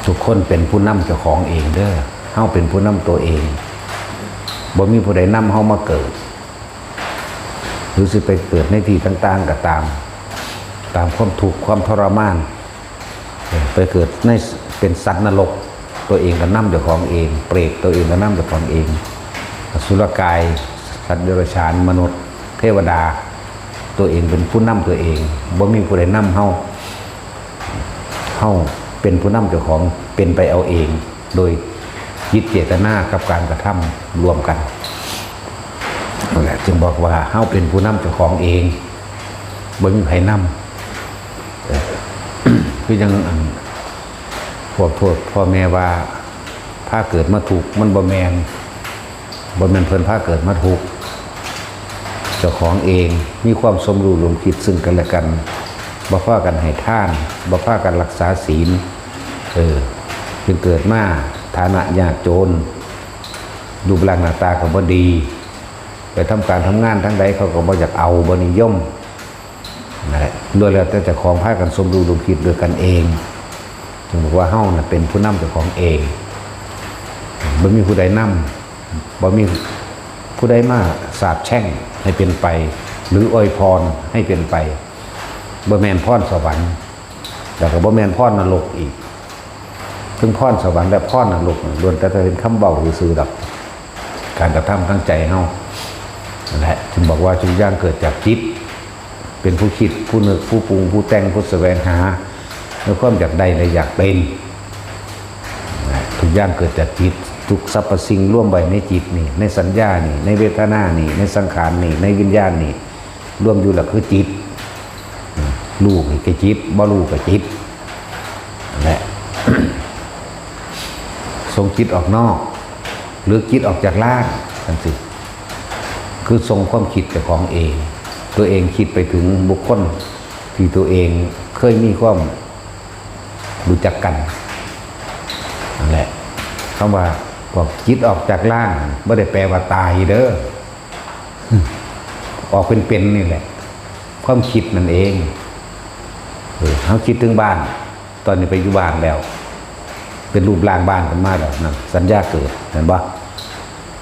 ທຸກຄົນເປັນຜູ້ນຳເຈົ້າຂອງເອງເດີ້. ເຮົາເປັນຜູ້ນຳຕົວເອງ. ບໍ່ມີຜູ້ໃດນຳເຮົາມາເກີດ ຫຼືຊິໄປເກີດໃນທີ່ຕ່າງໆກໍຕາມ, ຕາມຄວາມທຸກຄວາມທໍລະມານ, ໄປເກີດໃນ ເປັນສັດນະລົກ ຕົວເອງກໍນຳເຈົ້າຂອງເອງ, ເປຣດ ຕົວເອງກໍນຳເຈົ້າຂອງເອງ, ອະສຸລະກາຍ ສັດເດຍລະສານ ມະນຸດ ເທວະດາ ຕົວເອງເປັນຜູ້ນຳຕົວເອງ. ບໍ່ມີຜູ້ໃດນຳເຮົາ. ເຮົາເປັນຜູ້ນຳເຈົ້າຂອງ, ເປັນໄປເອົາເອງ ໂດຍຈິດເຈດຕະນາກັບການກະທຳລວມກັນ. ນັ້ນແຫຼະ ຈຶ່ງບອກວ່າເຮົາເປັນຜູ້ນຳເຈົ້າຂອງເອງ, ບໍ່ມີໃຜນຳ. ເອີ ຄືຈັ່ງອັນ ພວກໂທດພໍ່ແມ່ວ່າ ພາເກີດມາທຸກ, ມັນບໍ່ແມ່ນ. ບໍ່ແມ່ນເພິ່ນພາເກີດມາທຸກ. ເຈົ້າຂອງເອງມີຄວາມສົມຮູ້ຮ່ວມຄິດຊຶ່ງກັນແລະກັນ, ບໍ່ພາກັນໃຫ້ທານ, ບໍ່ພາກັນລັກສາສິນ, ເອີ ຈຶ່ງເກີດມາຖານະຍາກຈົນ, ຮູບຮ່າງໜ້າຕາກໍບໍ່ດີ, ໄປທຳການທຳງານທາງໃດເຂົາກໍບໍ່ຢາກເອົາ, ບໍ່ນິຍົມ. ນັ້ນແຫຼະ ລ້ວນແລ້ວແຕ່ເຈົ້າຂອງພາກັນສົມຮູ້ຮ່ວມຄິດດ້ວຍກັນເອງ. ຈຶ່ງບອກວ່າເຮົານະເປັນຜູ້ນຳເຈົ້າຂອງເອງ, ບໍ່ມີຜູ້ໃດນຳ, ບໍ່ມີຜູ້ໃດມາສາບແຊ່ງໃຫ້ເປັນໄປ ຫຼືອວຍພອນໃຫ້ເປັນໄປ. ບໍ່ແມ່ນພອນສະຫວັນ ແລ້ວກໍບໍ່ແມ່ນພອນນະລົກອີກ. ເຖິງພອນສະຫວັນ ແລະ ພອນນະລົກ ລ້ວນແຕ່ເປັນຄຳເວົ້າຊື່ໆດອກ, ການກະທຳທາງໃຈເຮົາ. ນັ້ນແຫຼະ ຈຶ່ງບອກວ່າທຸກຢ່າງເກີດຈາກຈິດ, ເປັນຜູ້ຄິດ, ຜູ້ນຶກ, ຜູ້ປຸງ, ຜູ້ແຕ່ງ, ຜູ້ສະແຫວງຫາ ໃນຄວາມຢາກໄດ້ ແລະ ຢາກເປັນ. ທຸກຢ່າງເກີດຈາກຈິດ, ທຸກສັບພະສິ່ງລວມໄວ້ໃນຈິດນີ້, ໃນສັນຍານີ້, ໃນເວທະນານີ້, ໃນສັງຂານນີ້, ໃນວິນຍານນີ້, ລວມຢູ່ແລ້ວຄືຈິດ. ຮູ້ກໍຈິດ, ບໍ່ຮູ້ກໍຈິດ. ນັ້ນແຫຼະ ສົ່ງຈິດອອກນອກ ຫຼື ຈິດອອກຈາກຮ່າງ ຈັ່ງຊີ້ ຄືສົ່ງຄວາມຄິດເຈົ້າຂອງເອງ, ຕົວເອງຄິດໄປເຖິງບຸກຄົນທີ່ຕົວເອງເຄີຍມີຄວາມຮູ້ຈັກກັນ. ນັ້ນແຫຼະ ຄຳວ່າພວກຈິດອອກຈາກຮ່າງ ບໍ່ໄດ້ແປວ່າຕາຍເດີ້. ອອກເປັນໆນີ້ແຫຼະ ຄວາມຄິດນັ້ນເອງ. ເອີ ເຮົາຄິດເຖິງບ້ານ, ຕອນນີ້ໄປຢູ່ບ້ານແລ້ວ, ເປັນຮູບຮ່າງບ້ານຂຶ້ນມາແລ້ວ, ນັ້ນສັນຍາເກີດ, ແມ່ນບໍ່?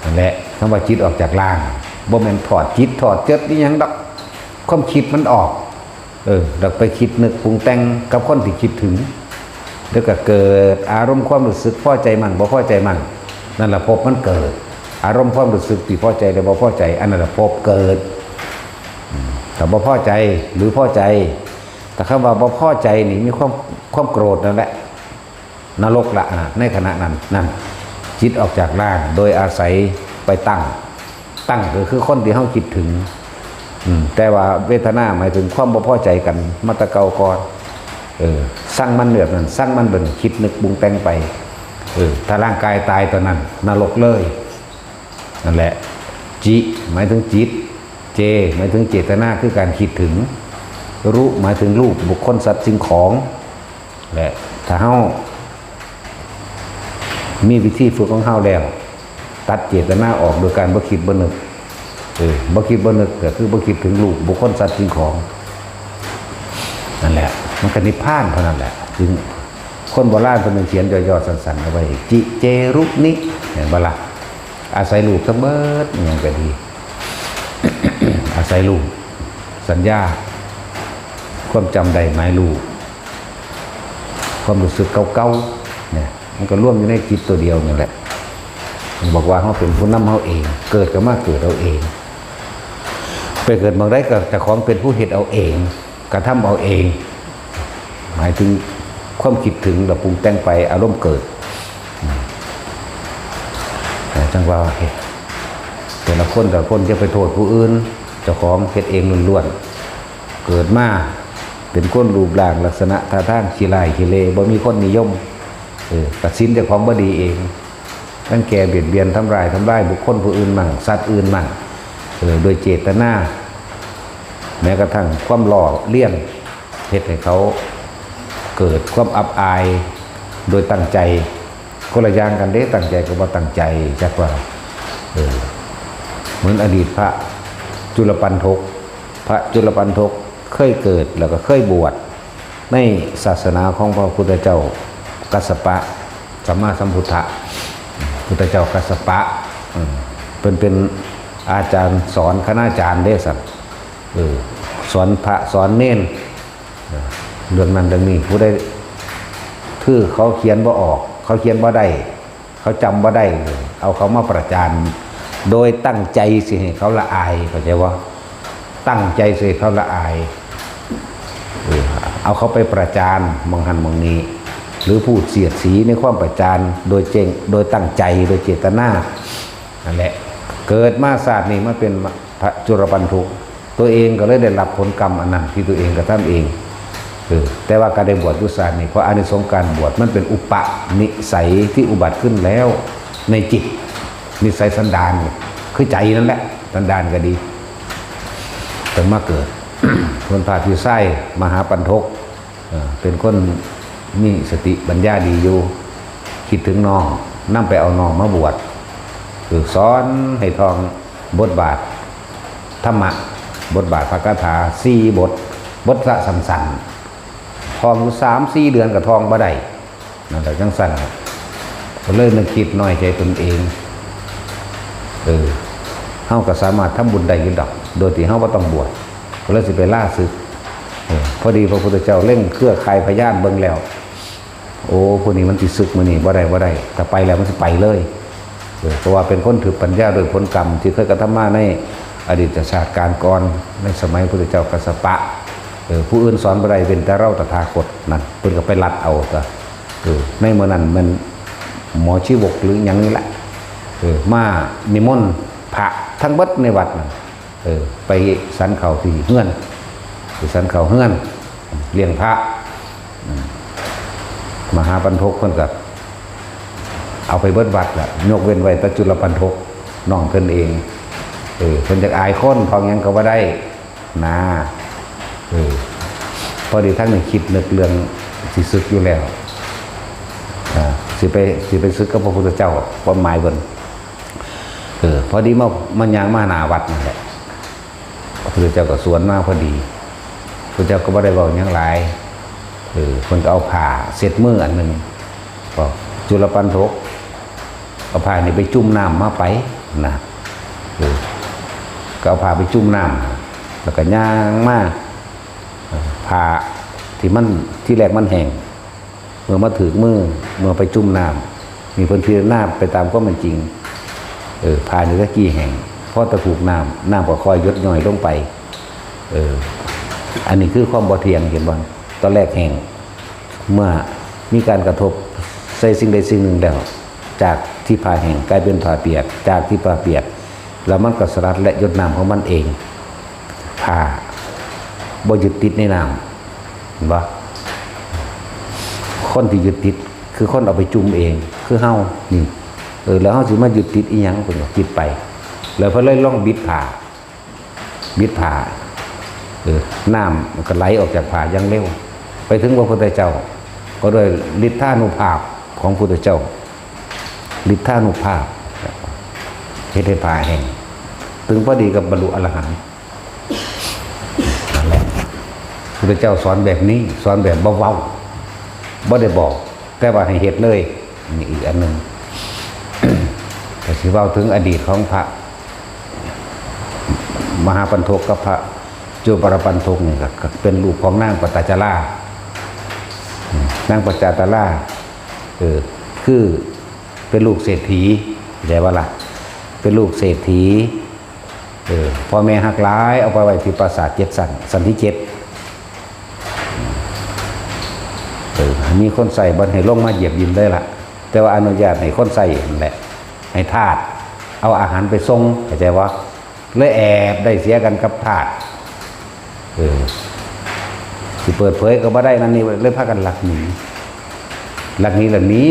ນັ້ນແຫຼະ ຄຳວ່າຈິດອອກຈາກຮ່າງ ບໍ່ແມ່ນຖອດຈິດຖອດເຈີດອີ່ຫຍັງດອກ, ຄວາມຄິດມັນອອກ. ເອີ ແລ້ວໄປຄິດນຶກປຸງແຕ່ງກັບຄົນທີ່ຄິດເຖິງ, ແລ້ວກໍເກີດອາລົມຄວາມຮູ້ສຶກພໍໃຈມັນ ບໍ່ພໍໃຈມັນ, ນັ້ນລະພົບມັນເກີດ. ອາລົມຄວາມຮູ້ສຶກທີ່ພໍໃຈ ແລະ ບໍ່ພໍໃຈ, ອັນນັ້ນລະພົບເກີດ. ອືມ ຖ້າບໍ່ພໍໃຈ ຫຼື ພໍໃຈ, ຖ້າຄຳວ່າບໍ່ພໍໃຈນີ້ ມີຄວາມ ຄວາມໂກຣດນັ້ນແຫຼະ. ນະລົກລະ ອາ ໃນຂະນະນັ້ນ ນັ້ນ ຈິດອອກຈາກຮ່າງໂດຍອາໄສໄປຕັ້ງ, ຕັ້ງກໍຄືຄົນທີ່ເຮົາຄິດເຖິງ. ອືມ ແຕ່ວ່າເວທະນາໝາຍເຖິງຄວາມບໍ່ພໍໃຈກັນມາແຕ່ເກົ່າກ່ອນ. ເອີ ຊັງມັນແບບນັ້ນ, ຊັງມັນແບບນັ້ນ, ຄິດນຶກປຸງແຕ່ງໄປ. ເອີ ຖ້າຮ່າງກາຍຕາຍຕອນນັ້ນ ນະລົກເລີຍ. ນັ້ນແຫຼະ ຈິ ໝາຍເຖິງຈິດ, ເຈ ໝາຍເຖິງເຈດຕະນາ ຄືການຄິດເຖິງ, ລຸ ໝາຍເຖິງຮູບ, ບຸກຄົນ, ສັດ, ສິ່ງຂອງ. ແລະ ຖ້າເຮົາມີວິທີຝຶກຂອງເຮົາແລ້ວ, ຕັດເຈດຕະນາອອກໂດຍການບໍ່ຄິດບໍ່ນຶກ. ເອີ ບໍ່ຄິດບໍ່ນຶກກໍຄືບໍ່ຄິດເຖິງຮູບ, ບຸກຄົນ, ສັດ, ສິ່ງຂອງ. ນັ້ນແຫຼະ ມັນກໍນິບພານເທົ່ານັ້ນແຫຼະ. ຈຶ່ງຄົນໂບລານເພິ່ນຈຶ່ງຂຽນຫຍໍ້ໆສັ້ນໆເອົາໄວ້ ຈິເຈລຸນິ ແມ່ນບໍ່ລະ? ອາໄສຮູບທັງເບິດ ອີ່ຫຍັງກໍດີ. ອາໄສຮູບ ສັນຍາ ຄວາມຈຳໄດ້ໝາຍຮູ້ ຄວາມຮູ້ສຶກເກົ່າໆ ເນຍ ມັນກໍລວມຢູ່ໃນຈິດຕົວດຽວນີ້ແຫຼະ. ມັນບອກວ່າເຮົາເປັນຜູ້ນຳເຮົາເອງ, ເກີດກໍມາເກີດເອົາເອງ, ໄປເກີດໝ່ອງໃດກໍເຈົ້າຂອງເປັນຜູ້ເຮັດເອົາເອງ, ກະທຳເອົາເອງ, ໝາຍເຖິງຄວາມຄິດເຖິງ ແລ້ວປຸງແຕ່ງໄປ, ອາລົມເກີດ. ອືມ ຈັ່ງວ່າ ເຮັດ ແຕ່ລະຄົນ ແຕ່ລະຄົນ ຢ່າໄປໂທດຜູ້ອື່ນ, ເຈົ້າຂອງເຮັດເອງລ້ວນໆ. ເກີດມາເປັນຄົນ ຮູບຮ່າງລັກສະນະທ່າທາງຂີ້ຮ້າຍຂີ້ເລ່ ບໍ່ມີຄົນນິຍົມ, ເອີ ຕັດສິນເຈົ້າຂອງບໍ່ດີເອງ, ລັງແກບຽດບຽນ ທຳຮ້າຍ ທຳລາຍບຸກຄົນຜູ້ອື່ນໝັ້ງ ສັດອື່ນໝັ້ງ, ເອີ ໂດຍເຈດຕະນາ, ແມ້ກະທັ່ງຄວາມຫຼໍ່ລຽນ ເຮັດໃຫ້ເຂົາເກີດຄວາມອັບອາຍໂດຍຕັ້ງໃຈ. ຄົນລະຢ່າງກັນເດ້, ຕັ້ງໃຈກັບບໍ່ຕັ້ງໃຈ ຈັກວ່າ. ເອີ ເໝືອນອະດີດພະຈຸລະປັນທົກ, ພະຈຸລະປັນທົກເຄີຍເກີດ ແລ້ວກໍເຄີຍບວດໃນສາສະໜາຂອງພະພຸດທະເຈົ້າ ກັດສະປະ ສຳມາສຳພຸດທະ ພຸດທະເຈົ້າກັດສະປະ ເອີ ເພິ່ນເປັນອາຈານສອນຄະນາຈານເດ້ຊັ້ນ ເອີ ສອນພະສອນເນນ ເອີ ເລື່ອງນັ້ນເລື່ອງນີ້ ຜູ້ໃດ ຄືເຂົາຂຽນບໍ່ອອກ ເຂົາຂຽນບໍ່ໄດ້ ເຂົາຈຳບໍ່ໄດ້ ເອົາເຂົາມາປະຈານ ໂດຍຕັ້ງໃຈຊິໃຫ້ເຂົາລະອາຍ ເຂົ້າໃຈບໍ່? ຕັ້ງໃຈຊິໃຫ້ເຂົາລະອາຍ ເອີ ເອົາເຂົາໄປປະຈານໝ່ອງຫັ້ນໝ່ອງນີ້ ຫຼື ພູດສຽດສີໃນຄວາມປະຈານ ໂດຍເຈງ ໂດຍຕັ້ງໃຈ ໂດຍເຈດຕະນາ ນັ້ນແຫຼະ ເກີດມາຊາດນີ້ມາເປັນພະຈຸລະປັນທຸກ ຕົວເອງກໍເລີຍໄດ້ຮັບຜົນກຳອັນນັ້ນທີ່ຕົວເອງກະທຳເອງ ເອີ ແຕ່ວ່າກະໄດ້ບວດຢູ່ຊາດນີ້ ເພາະອານິສົງການບວດມັນເປັນອຸປະນິໄສທີ່ອຸບັດຂຶ້ນແລ້ວໃນຈິດ ນິໄສສັນດານ ຄືໃຈນັ້ນແຫຼະ ສັນດານກະດີ ເຖິງມາເກີດ ເປັນພະພິໄສມະຫາປັນທົກ ເອີ ເປັນຄົນມີສະຕິປັນຍາດີຢູ່ ຄິດເຖິງນ້ອງ ນຳໄປເອົານ້ອງມາບວດ ເອີ ສອນໃຫ້ທ່ອງບົດບາດທຳມະ ບົດບາດພະຄາຖາສີ່ບົດ ບົດລະສັ້ນໆ ທ່ອງຢູ່ສາມສີ່ເດືອນກໍທ່ອງບໍ່ໄດ້ ນັ້ນແຫຼະ ຈັ່ງຊັ້ນ ກໍເລີຍນຶກຄິດນ້ອຍໃຈຕົນເອງ ເອີ ເຮົາກໍສາມາດທຳບຸນໄດ້ຢູ່ດອກ ໂດຍທີ່ເຮົາບໍ່ຕ້ອງບວດ ກໍເລີຍຊິໄປລາສຶກ ເອີ ພໍດີພະພຸດທະເຈົ້າເລັງເຄືອຂ່າຍພະຍານເບິ່ງແລ້ວ ໂອ້ ຜູ້ນີ້ມັນຊິສຶກມື້ນີ້ ບໍ່ໄດ້ ບໍ່ໄດ້ ຖ້າໄປແລ້ວມັນຊິໄປເລີຍ ເອີ ເພາະວ່າເປັນຄົນຖືກປັນຍາດ້ວຍຜົນກຳທີ່ເຄີຍກະທຳມາໃນອະດີດຊາດການກ່ອນ ໃນສະໄໝພຸດທະເຈົ້າກັດສະປະ ເອີ ຜູ້ອື່ນສອນບໍ່ໄດ້ ເວັ້ນແຕ່ເຮົາຕະຖາຄົດນັ້ນ ເພິ່ນກໍໄປລັດເອົາ ເອີ ໃນມື້ນັ້ນແມ່ນໝໍຊີວົກ ຫຼື ຫຍັງນີ້ແຫຼະ ເອີ ມານິມົນພະທັງເບິດໃນວັດນັ້ນ ເອີ ໄປສັນເຂົ້າທີ່ເຮືອນ ໄປສັນເຂົ້າເຮືອນ ລ້ຽງພະ ອືມ ມະຫາປັນທົກເພິ່ນກໍເອົາໄປເບິດວັດລະ ຍົກເວັ້ນໄວ້ແຕ່ຈຸລະປັນທົກ ນ້ອງເພິ່ນເອງ ເອີ ເພິ່ນຢາກອາຍຄົນ ເວົ້າຫຍັງກໍບໍ່ໄດ້ນາ ເອີ ພໍດີທາງນີ້ຄິດນຶກເລື່ອງຊິສຶກຢູ່ແລ້ວ ອາ ຊິໄປ ຊິໄປສຶກກັບພະພຸດທະເຈົ້າ ຄວາມໝາຍເພິ່ນ ເອີ ພໍດີມາ ມາຍ່າງມາໜ້າວັດນັ້ນແຫຼະ ພະພຸດທະເຈົ້າກໍສວນມາພໍດີ ພະພຸດທະເຈົ້າກໍບໍ່ໄດ້ເວົ້າຫຍັງຫຼາຍ ເອີ ເພິ່ນກໍເອົາຜ້າເຊັດມືອັນໜຶ່ງ ບອກຈຸລະປັນທົກ ເອົາຜ້ານີ້ໄປຈຸ່ມນ້ຳມາໄປ ນະ ເອີ ກໍເອົາຜ້າໄປຈຸ່ມນ້ຳ ແລ້ວກໍຍ່າງມາ ເອີ ຜ້າທີ່ມັນ ທີແລກມັນແຫ້ງ ເມື່ອມາຖືກມື ເມື່ອໄປຈຸ່ມນ້ຳ ນີ້ເພິ່ນພິຈາລະນາໄປຕາມຄວາມເປັນຈິງ ເອີ ຜ້ານີ້ຕະກີ້ແຫ້ງ ພໍຕະຖູກນ້ຳ ນ້ຳກໍຄ່ອຍຢົດຍ້ອຍລົງໄປ ເອີ ອັນນີ້ຄືຄວາມບໍ່ທ່ຽງ ເຫັນບໍ່? ຕອນແລກແຫ້ງ ເມື່ອມີການກະທົບໃສ່ສິ່ງໃດສິ່ງໜຶ່ງແລ້ວ ຈາກທີ່ຜ້າແຫ້ງກາຍເປັນຜ້າປຽກ ຈາກທີ່ຜ້າປຽກ ແລ້ວມັນກໍສະຫຼັດ ແລະ ຢົດນ້ຳຂອງມັນເອງ ຜ້າບໍ່ຍຶດຕິດໃນນ້ຳ ເຫັນບໍ່? ຄົນທີ່ຍຶດຕິດຄືຄົນເອົາໄປຈຸ່ມເອງ ຄືເຮົານີ້ ເອີ ແລ້ວເຮົາຊິມາຍຶດຕິດອີ່ຫຍັງ? ເພິ່ນກໍຄິດໄປ ແລ້ວເພິ່ນເລີຍລອງບິດຜ້າ ບິດຜ້າ ເອີ ນ້ຳມັນກໍໄຫຼອອກຈາກຜ້າຢ່າງເລັວ ໄປເຖິງພະພຸດທະເຈົ້າ ກໍດ້ວຍລິດທານຸພາບຂອງພຸດທະເຈົ້າ ລິດທານຸພາບ ເຮັດໃຫ້ຜ້າແຫ້ງ ເຖິງພໍດີກັບບັນລຸອະລະຫັນ ນັ້ນແຫຼະ ພຸດທະເຈົ້າສອນແບບນີ້ ສອນແບບບໍ່ເວົ້າ ບໍ່ໄດ້ບອກ ແຕ່ວ່າໃຫ້ເຮັດເລີຍ ນີ້ອີກອັນໜຶ່ງ ກໍຊິເວົ້າເຖິງອະດີດຂອງພະມະຫາປັນທົກກັບພະຈຸລະປັນທົກນີ້ ກໍ ກໍເປັນລູກຂອງນາງປະຕາຈາລາ ນາງປະຕາຈາລາ ເອີ ຄືເປັນລູກເສດຖີ ເຂົ້າໃຈບໍ່ລະ? ເປັນລູກເສດຖີ ເອີ ພໍ່ແມ່ຮັກຫຼາຍ ເອົາໄປໄວ້ທີ່ປາສາດເຈັດຊັ້ນ ຊັ້ນທີເຈັດ ເອີ ມີຄົນໃຊ້ ບໍ່ໃຫ້ລົງມາຢຽບດິນເລີຍລະ ແຕ່ວ່າອະນຸຍາດໃຫ້ຄົນໃຊ້ຫັ້ນແຫຼະ ໃຫ້ທາດ ເອົາອາຫານໄປສົ່ງ ເຂົ້າໃຈບໍ່? ເລີຍແອບໄດ້ເສຍກັນກັບທາດ ເອີ ຊິເປີດເຜີຍກໍບໍ່ໄດ້ ນັ້ນນີ້ ເລີຍພາກັນລັກໜີ ລັກໜີລະໜີ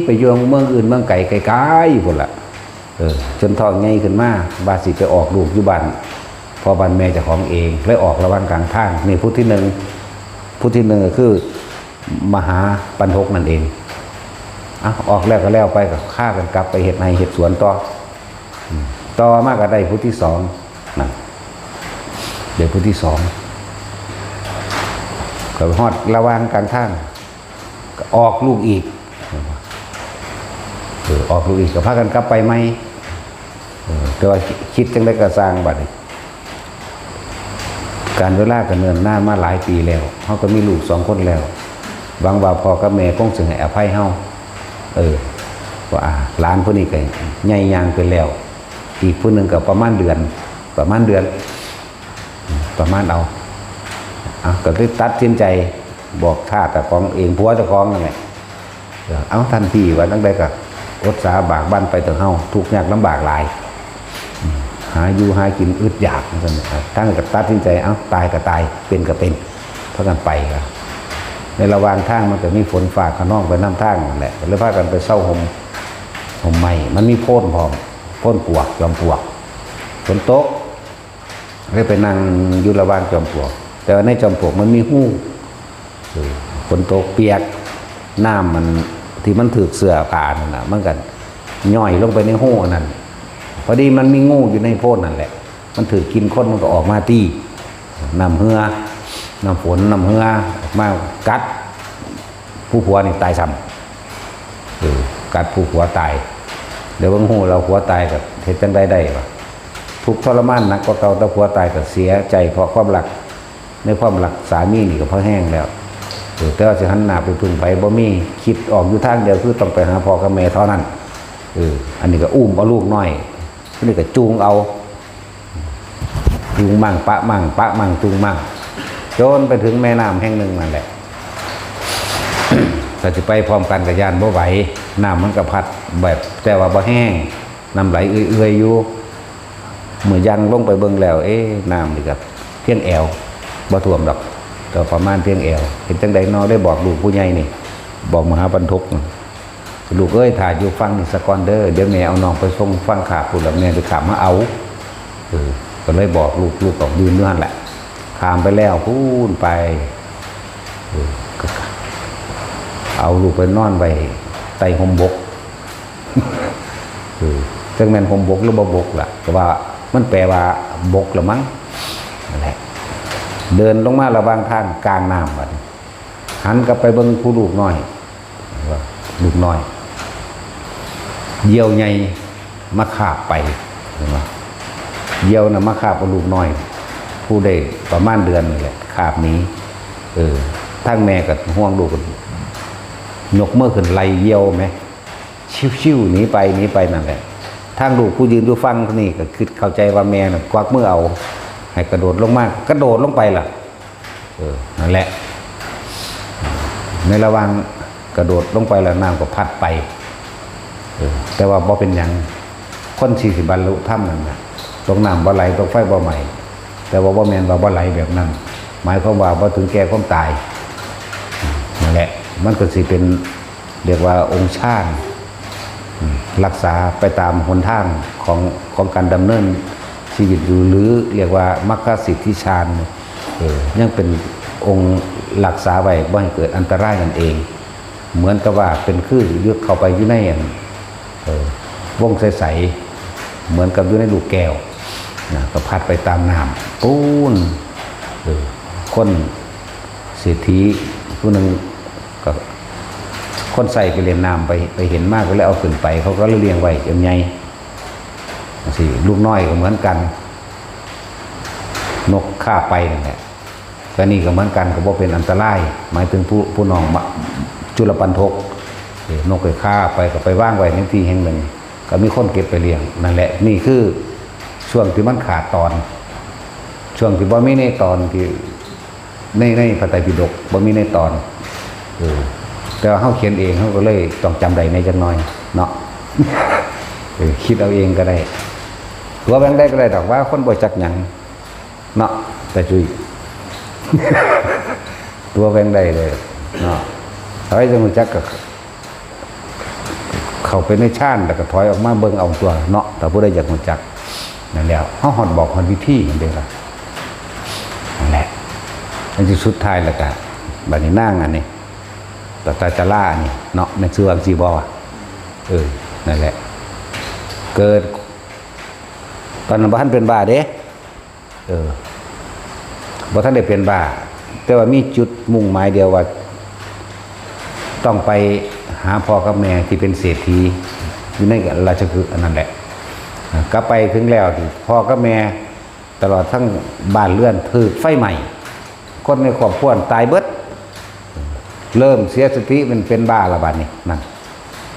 ໄປຢູ່ເມືອງອື່ນເມືອງໄກ ໄກໆ ພຸ້ນລະ ເອີ ຈົນທ້ອງໃຫຍ່ຂຶ້ນມາ ວ່າຊິໄປອອກລູກຢູ່ບ້ານພໍ່ບ້ານແມ່ເຈົ້າຂອງເອງ ເລີຍອອກລະຫວ່າງກາງທາງ ນີ້ຜູ້ທີໜຶ່ງ ຜູ້ທີໜຶ່ງກໍຄືມະຫາປັນທົກນັ້ນເອງ ເອົ້າ ອອກແລ້ວກໍແລ້ວໄປ ກໍພາກັນກັບໄປເຮັດໄຮ່ເຮັດສວນຕໍ່ ອືມ ຕໍ່ມາກໍໄດ້ຜູ້ທີສອງ ນັ້ນ ໄດ້ຜູ້ທີສອງ ກໍຮອດລະຫວ່າງກາງທາງ ກໍອອກລູກອີກ ເອີ ອອກລູກອີກກໍພາກັນກັບໄປໃໝ່. ເອີ ແຕ່ວ່າຄິດຈັ່ງໃດກໍຊ່າງ ບັດນີ້ການເວລາກໍເນີນນານມາຫຼາຍປີແລ້ວ, ເຮົາກໍມີລູກສອງຄົນແລ້ວ, ຫວັງວ່າພໍ່ກັບແມ່ຄົງຊິໃຫ້ອະໄພເຮົາ. ເອີ ວ່າ ອາ ຫຼານຜູ້ນີ້ກໍໃຫຍ່ຍ່າງເປັນແລ້ວ, ອີກຜູ້ໜຶ່ງກໍປະມານເດືອນ, ປະມານເດືອນ ປະມານເອົາ. ເອົາ ກໍເລີຍຕັດສິນໃຈບອກຖ້າເຈົ້າຂອງເອງ, ຜົວເຈົ້າຂອງນັ້ນແຫຼະ. ເອົາ ທ່ານພີ່ວ່າຈັ່ງໃດກໍອົດສາບາກບັ່ນໄປເຖິງເຮົາ, ທຸກຍາກລຳບາກຫຼາຍ, ຫາຢູ່ຫາກິນອຶດຢາກ ວ່າຊັ້ນ. ທາງນັ້ນກໍຕັດສິນໃຈ, ເອົາ ຕາຍກໍຕາຍ, ເປັນກໍເປັນ, ພາກັນໄປ. ໃນລະຫວ່າງທາງມັນກໍມີຝົນຟ້າຂະນອງໄປນຳທາງນັ້ນແຫຼະ, ກໍເລີຍພາກັນໄປເຊົາຮົ່ມ, ຮົ່ມໄມ້, ມັນມີໂພນພ້ອມ, ໂພນປວກ, ຈອມປວກ, ຝົນຕົກ. ເລີຍໄປນັ່ງຢູ່ລະຫວ່າງຈອມປວກ, ແຕ່ວ່າໃນຈອມປວກມັນມີຮູ, ເອີ ຝົນຕົກປຽກ, ນ້ຳມັນທີ່ມັນຖືກເສື້ອຜ້ານັ້ນນະ ມັນກໍຍ້ອຍລົງໄປໃນຮູອັນນັ້ນ. ພໍດີມັນມີງູຢູ່ໃນໂພນນັ້ນແຫຼະ, ມັນຖືກກິ່ນຄົນ ມັນກໍອອກມາຕີ, ນ້ຳເຫື່ອ ນ້ຳຝົນ ນ້ຳເຫື່ອ ອອກມາກັດ ຜູ້ຜົວນີ້ຕາຍຊ້ຳ. ເອີ ກັດຜູ້ຜົວຕາຍ. ດຽວເບິ່ງຮູ້ແລ້ວ ຜົວຕາຍກໍເຮັດຈັ່ງໃດໄດ້ວະ? ທຸກທໍລະມານໜັກກວ່າເກົ່າ, ແຕ່ຜົວຕາຍກໍເສຍໃຈເພາະຄວາມລັກ. ໃນຄວາມລັກສາມີນີ້ກໍພໍແຮງແລ້ວ. ເອີ ແຕ່ວ່າຊິຫັນໜ້າໄປເພິ່ງໃຜບໍ່ມີ, ຄິດອອກຢູ່ທາງດຽວຄືຕ້ອງໄປຫາພໍ່ກັບແມ່ເທົ່ານັ້ນ. ເອີ ອັນນີ້ກໍອຸ້ມເອົາລູກນ້ອຍ, ອັນນີ້ກໍຈູງເອົາ. ຈູງມັ່ງປະມັ່ງ ປະມັ່ງຈູງມັ່ງ ຈົນໄປເຖິງແມ່ນ້ຳແຫ່ງໜຶ່ງນັ້ນແຫຼະ. ຖ້າຊິໄປພ້ອມກັນກໍຢ້ານບໍ່ໄຫວ, ນ້ຳມັນກໍພັດແບບ ແຕ່ວ່າບໍ່ແຮງ, ນ້ຳໄຫຼເອື້ອຍໆຢູ່. ເມື່ອຢັ້ງລົງໄປເບິ່ງແລ້ວ ເອ ນ້ຳນີ້ກໍພຽງແອວ, ບໍ່ຖ້ວມດອກ, ກໍປະມານພຽງແອວ. ເຮັດຈັ່ງໃດນໍ? ໄດ້ບອກລູກຜູ້ໃຫຍ່ນີ້, ບອກມະຫາບັນທົກ, ລູກເອີຍ ຖ້າຢູ່ຝັ່ງນີ້ສາກ່ອນເດີ, ດຽວແມ່ເອົານ້ອງໄປສົ່ງຝັ່ງຂ້າງພຸ້ນ ແລ້ວແມ່ຊິຂ້າມມາເອົາ. ເອີ ກໍເລີຍບອກລູກ, ລູກກໍຢືນຢູ່ຫັ້ນແຫຼະ, ຂ້າມໄປແລ້ວພຸ້ນໄປ. ເອີ ກໍເອົາລູກໄປນອນໄວ້ໃຕ້ຮົ່ມບົກ. ເອີ ຈັກແມ່ນຮົ່ມບົກຫຼືບໍ່ບົກລະ, ກໍວ່າມັນແປວ່າບົກລະມັງ. ນັ້ນແຫຼະ, ເດີນລົງມາລະຫວ່າງທາງກາງນ້ຳບັດນີ້, ຫັນກັບໄປເບິ່ງຜູ້ລູກນ້ອຍ, ວ່າລູກນ້ອຍ ຢ້ຽວໃຫຍ່ມາຄາບໄປ, ເຫັນບໍ່? ຢ້ຽວນະມາຄາບເອົາລູກນ້ອຍ ຜູ້ໄດ້ປະມານເດືອນນີ້ແຫຼະ ຄາບໜີ. ເອີ ທາງແມ່ກໍຫ່ວງລູກ, ກໍຍົກມືຂຶ້ນໄລ່ຢ້ຽວແໝ່, ຊິວໆ ໜີໄປ, ໜີໄປ. ນັ້ນແຫຼະ, ທາງລູກຜູ້ຢືນຢູ່ຝັ່ງນີ້ກໍຄິດເຂົ້າໃຈວ່າແມ່ນັ້ນກວັກມືເອົາ ໃຫ້ກະໂດດລົງມາ, ກະໂດດລົງໄປລະ. ເອີ ນັ້ນແຫຼະ, ໃນລະຫວ່າງກະໂດດລົງໄປແລ້ວ ນ້ຳກໍພັດໄປ. ເອີ ແຕ່ວ່າບໍ່ເປັນຫຍັງ, ຄົນທີ່ຊິບັນລຸທຳນັ້ນນະ, ຕົກນ້ຳບໍ່ໄຫຼ ຕົກໄຟບໍ່ໄໝ້, ແຕ່ວ່າບໍ່ແມ່ນວ່າບໍ່ໄຫຼແບບນັ້ນ, ໝາຍຄວາມວ່າບໍ່ເຖິງແກ່ຄວາມຕາຍ. ນັ້ນແຫຼະ, ມັນກໍຊິເປັນ ເອີ້ນວ່າອົງຊານ, ອືມ ລັກສາໄປຕາມຫົນທາງຂອງ, ຂອງການດຳເນີນຊີວິດຢູ່ ຫຼື ເອີ້ນວ່າມັກຄະສິດທິຊານ, ເອີ ຍັງເປັນອົງລັກສາໄວ້ບໍ່ໃຫ້ເກີດອັນຕະລາຍນັ້ນເອງ. ເໝືອນກັບວ່າເປັນຄືຢູ່ເຂົ້າໄປຢູ່ໃນອັນ, ເອີ ວົງໃສໆ, ເໝືອນກັບຢູ່ໃນລູກແກ້ວນະ, ກໍພັດໄປຕາມນ້ຳ. ປູນ ເອີ ຄົນເສດຖີຜູ້ໜຶ່ງ ກໍຄົນໃຊ້ໄປຫຼິ້ນນ້ຳ ໄປ, ໄປເຫັນມາ ກໍເລີຍເອົາຂຶ້ນໄປ, ເຂົາກໍເລີຍລ້ຽງໄວ້ຈົນໃຫຍ່. ຈັ່ງຊີ້ ລູກນ້ອຍກໍເໝືອນກັນ, ນົກຄາບໄປນັ້ນແຫຼະ. ກໍນີ້ກໍເໝືອນກັນ, ກໍບໍ່ເປັນອັນຕະລາຍ, ໝາຍເຖິງຜູ້, ຜູ້ນ້ອງມະ, ຈຸລະປັນທົກ, ເອີ ນົກໄດ້ຄາບໄປ, ກໍໄປວາງໄວ້ໃນທີ່ແຫ່ງໜຶ່ງ, ກໍມີຄົນເກັບໄປລ້ຽງ. ນັ້ນແຫຼະ, ນີ້ຄືຊ່ວງທີ່ມັນຂາດຕອນ, ຊ່ວງທີ່ບໍ່ມີໃນຕອນທີ່ ໃນ, ໃນພະໄຕປິດົກບໍ່ມີໃນຕອນ. ເອີ ແຕ່ວ່າເຮົາຂຽນເອງ ເຮົາກໍເລີຍຕ້ອງຈຳໄດ້ແດ່ຈັກໜ່ອຍເນາະ. ເອີ ຄິດເອົາເອງກໍໄດ້, ຕົວະແບບໃດກໍໄດ້ດອກ, ວ່າຄົນບໍ່ຈັກຫຍັງເນາະ, ຕາຈຸ້ຍ ຕົວະແບບໃດເລີຍເນາະ. ໃຜຈັ່ງຮູ້ຈັກກໍ ເຂົ້າໄປໃນຊານ ແລ້ວກໍຖອຍອອກມາເບິ່ງເອົາຕົວະເນາະ, ຖ້າຜູ້ໃດຢາກຮູ້ຈັກ. ນັ້ນແຫຼະ, ເຮົາຮອດບອກຮອດວິທີຫັ້ນເດ້ລະ. ນັ້ນແຫຼະ, ອັນທີ່ສຸດທ້າຍແລ້ວກໍ ບັດນີ້ນາງອັນນີ້ ຕາຕາຈາລານີ້ເນາະ, ແມ່ນຊື່ວ່າຈັ່ງຊີ້ບໍ່ວະ? ເອີ ນັ້ນແຫຼະ, ເກີດ ຕອນນັ້ນບໍ່ທັນເປັນບ້າເດ້. ເອີ ບໍ່ທັນໄດ້ເປັນບ້າ, ແຕ່ວ່າມີຈຸດມຸ່ງໝາຍດຽວວ່າ ຕ້ອງໄປຫາພໍ່ກັບແມ່ທີ່ເປັນເສດຖີຢູ່ໃນລາຊະຄຶອັນນັ້ນແຫຼະ. ກະໄປເຖິງແລ້ວ ພໍ່ກັບແມ່ ຕະຫຼອດທັງບ້ານເຮືອນຖືກໄຟໄໝ້, ຄົນໃນຄອບຄົວຕາຍເບິດ, ເລີ່ມເສຍສະຕິ ມັນເປັນບ້າລະບາດນີ້ ນັ້ນ.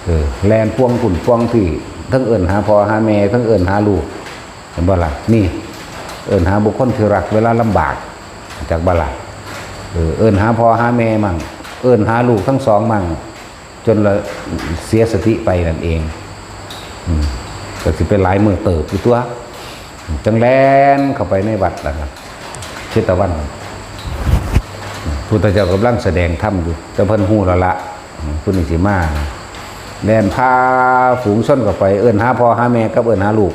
ເອີ ແລ່ນປ່ວງພຸ້ນປ່ວງພີ້ ທັງເອີ້ນຫາພໍ່ຫາແມ່ ທັງເອີ້ນຫາລູກ ເຫັນບໍ່ລະ? ນີ້ ເອີ້ນຫາບຸກຄົນທີ່ຮັກເວລາລຳບາກ ຈັກບໍ່ລະ? ເອີ ເອີ້ນຫາພໍ່ຫາແມ່ໝັ້ງ ເອີ້ນຫາລູກທັງສອງໝັ້ງ ຈົນລະເສຍສະຕິໄປນັ້ນເອງ. ອືມ ກໍຊິໄປຫຼາຍມື້ເຕີບຢູ່ຕົວະ ຈັ່ງແລ່ນເຂົ້າໄປໃນວັດລະ ເຊຕະວັນ ພຸດທະເຈົ້າກຳລັງສະແດງທຳຢູ່ ແຕ່ເພິ່ນຮູ້ແລ້ວລະ ອືມ ຜູ້ນີ້ຊິມາ ແລ່ນພາຝູງຊົນເຂົ້າໄປ ເອີ້ນຫາພໍ່ຫາແມ່ກັບເອີ້ນຫາລູກ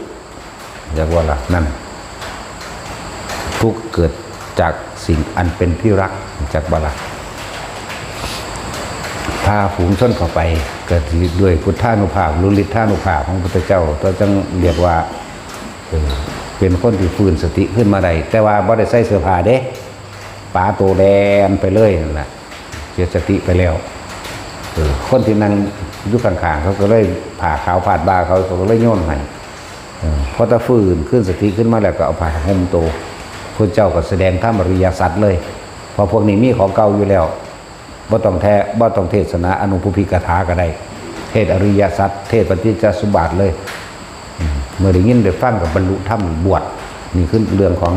ຈັກວ່າລະ ນັ້ນ ທຸກເກີດຈາກສິ່ງອັນເປັນທີ່ຮັກ ຈັກບໍ່ລະ? ພາຝູງຊົນເຂົ້າໄປ ກໍຊິດ້ວຍພຸດທານຸພາບ ຫຼື ລິດທານຸພາບຂອງພຸດທະເຈົ້າ ກໍຈັ່ງຮຽກວ່າ ເອີ ເປັນຄົນທີ່ຟື້ນສະຕິຂຶ້ນມາໄດ້ ແຕ່ວ່າບໍ່ໄດ້ໃສ່ເສື້ອຜ້າເດ້ ປາໂຕແລ່ນໄປເລີຍນັ້ນລະ ເສຍສະຕິໄປແລ້ວ. ເອີ ຄົນທີ່ນັ່ງຢູ່ຂ້າງໆ ເຂົາກໍເລີຍ ຜ້າຂາວພາດບ່າເຂົາ ເຂົາກໍເລີຍໂຍນໃຫ້. ເອີ ພໍຕາຟື້ນຄືນສະຕິຂຶ້ນມາແລ້ວ ກໍເອົາຜ້າຫົ່ມໂຕ ພຸດທະເຈົ້າກໍສະແດງທຳອະລິຍະສັດເລີຍ ເພາະພວກນີ້ມີຂອງເກົ່າຢູ່ແລ້ວ ບໍ່ຕ້ອງແທ ບໍ່ຕ້ອງເທດສະໜາອະນຸປຸບພິກະຖາກໍໄດ້ ເທດອະລິຍະສັດ ເທດປະຕິດຈະສົມບາດເລີຍ. ອືມ ເມື່ອໄດ້ຍິນໄດ້ຟັງກໍບັນລຸທຳບວດ. ນີ້ຄືເລື່ອງຂອງ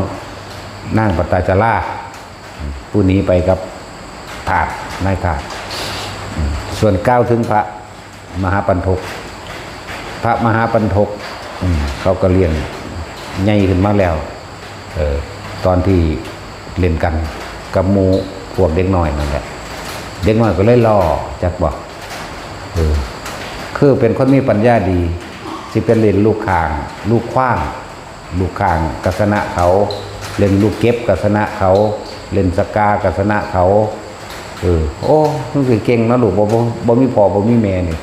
ນາງປະຕາຈາລາ ຜູ້ໜີໄປກັບທາດ ນາຍທາດ. ອືມ ສ່ວນກ່າວເຖິງພະມະຫາປັນທົກ ພະມະຫາປັນທົກ ອືມ ເຂົາກໍລ້ຽງໃຫຍ່ຂຶ້ນມາແລ້ວ ເອີ ຕອນທີ່ ຫຼິ້ນກັນກັບໝູ່ພວກເດັກນ້ອຍນັ້ນແຫຼະ ເດັກນ້ອຍກໍເລີຍລໍ້ ຈັກບໍ່? ເອີ ຄືເປັນຄົນມີປັນຍາດີ ຊິໄປຫຼິ້ນລູກຂ່າງ ລູກຂວ້າງ ລູກຂ່າງກໍຊະນະເຂົາ ຫຼິ້ນລູກເກັບກໍຊະນະເຂົາ ຫຼິ້ນສະກາກໍຊະນະເຂົາ. ເອີ ໂອ້ ມັນຄືເກັ່ງເນາະລູກ ບໍ່ ບໍ່ ບໍ່ມີພໍ່ບໍ່ມີແມ່ນີ້.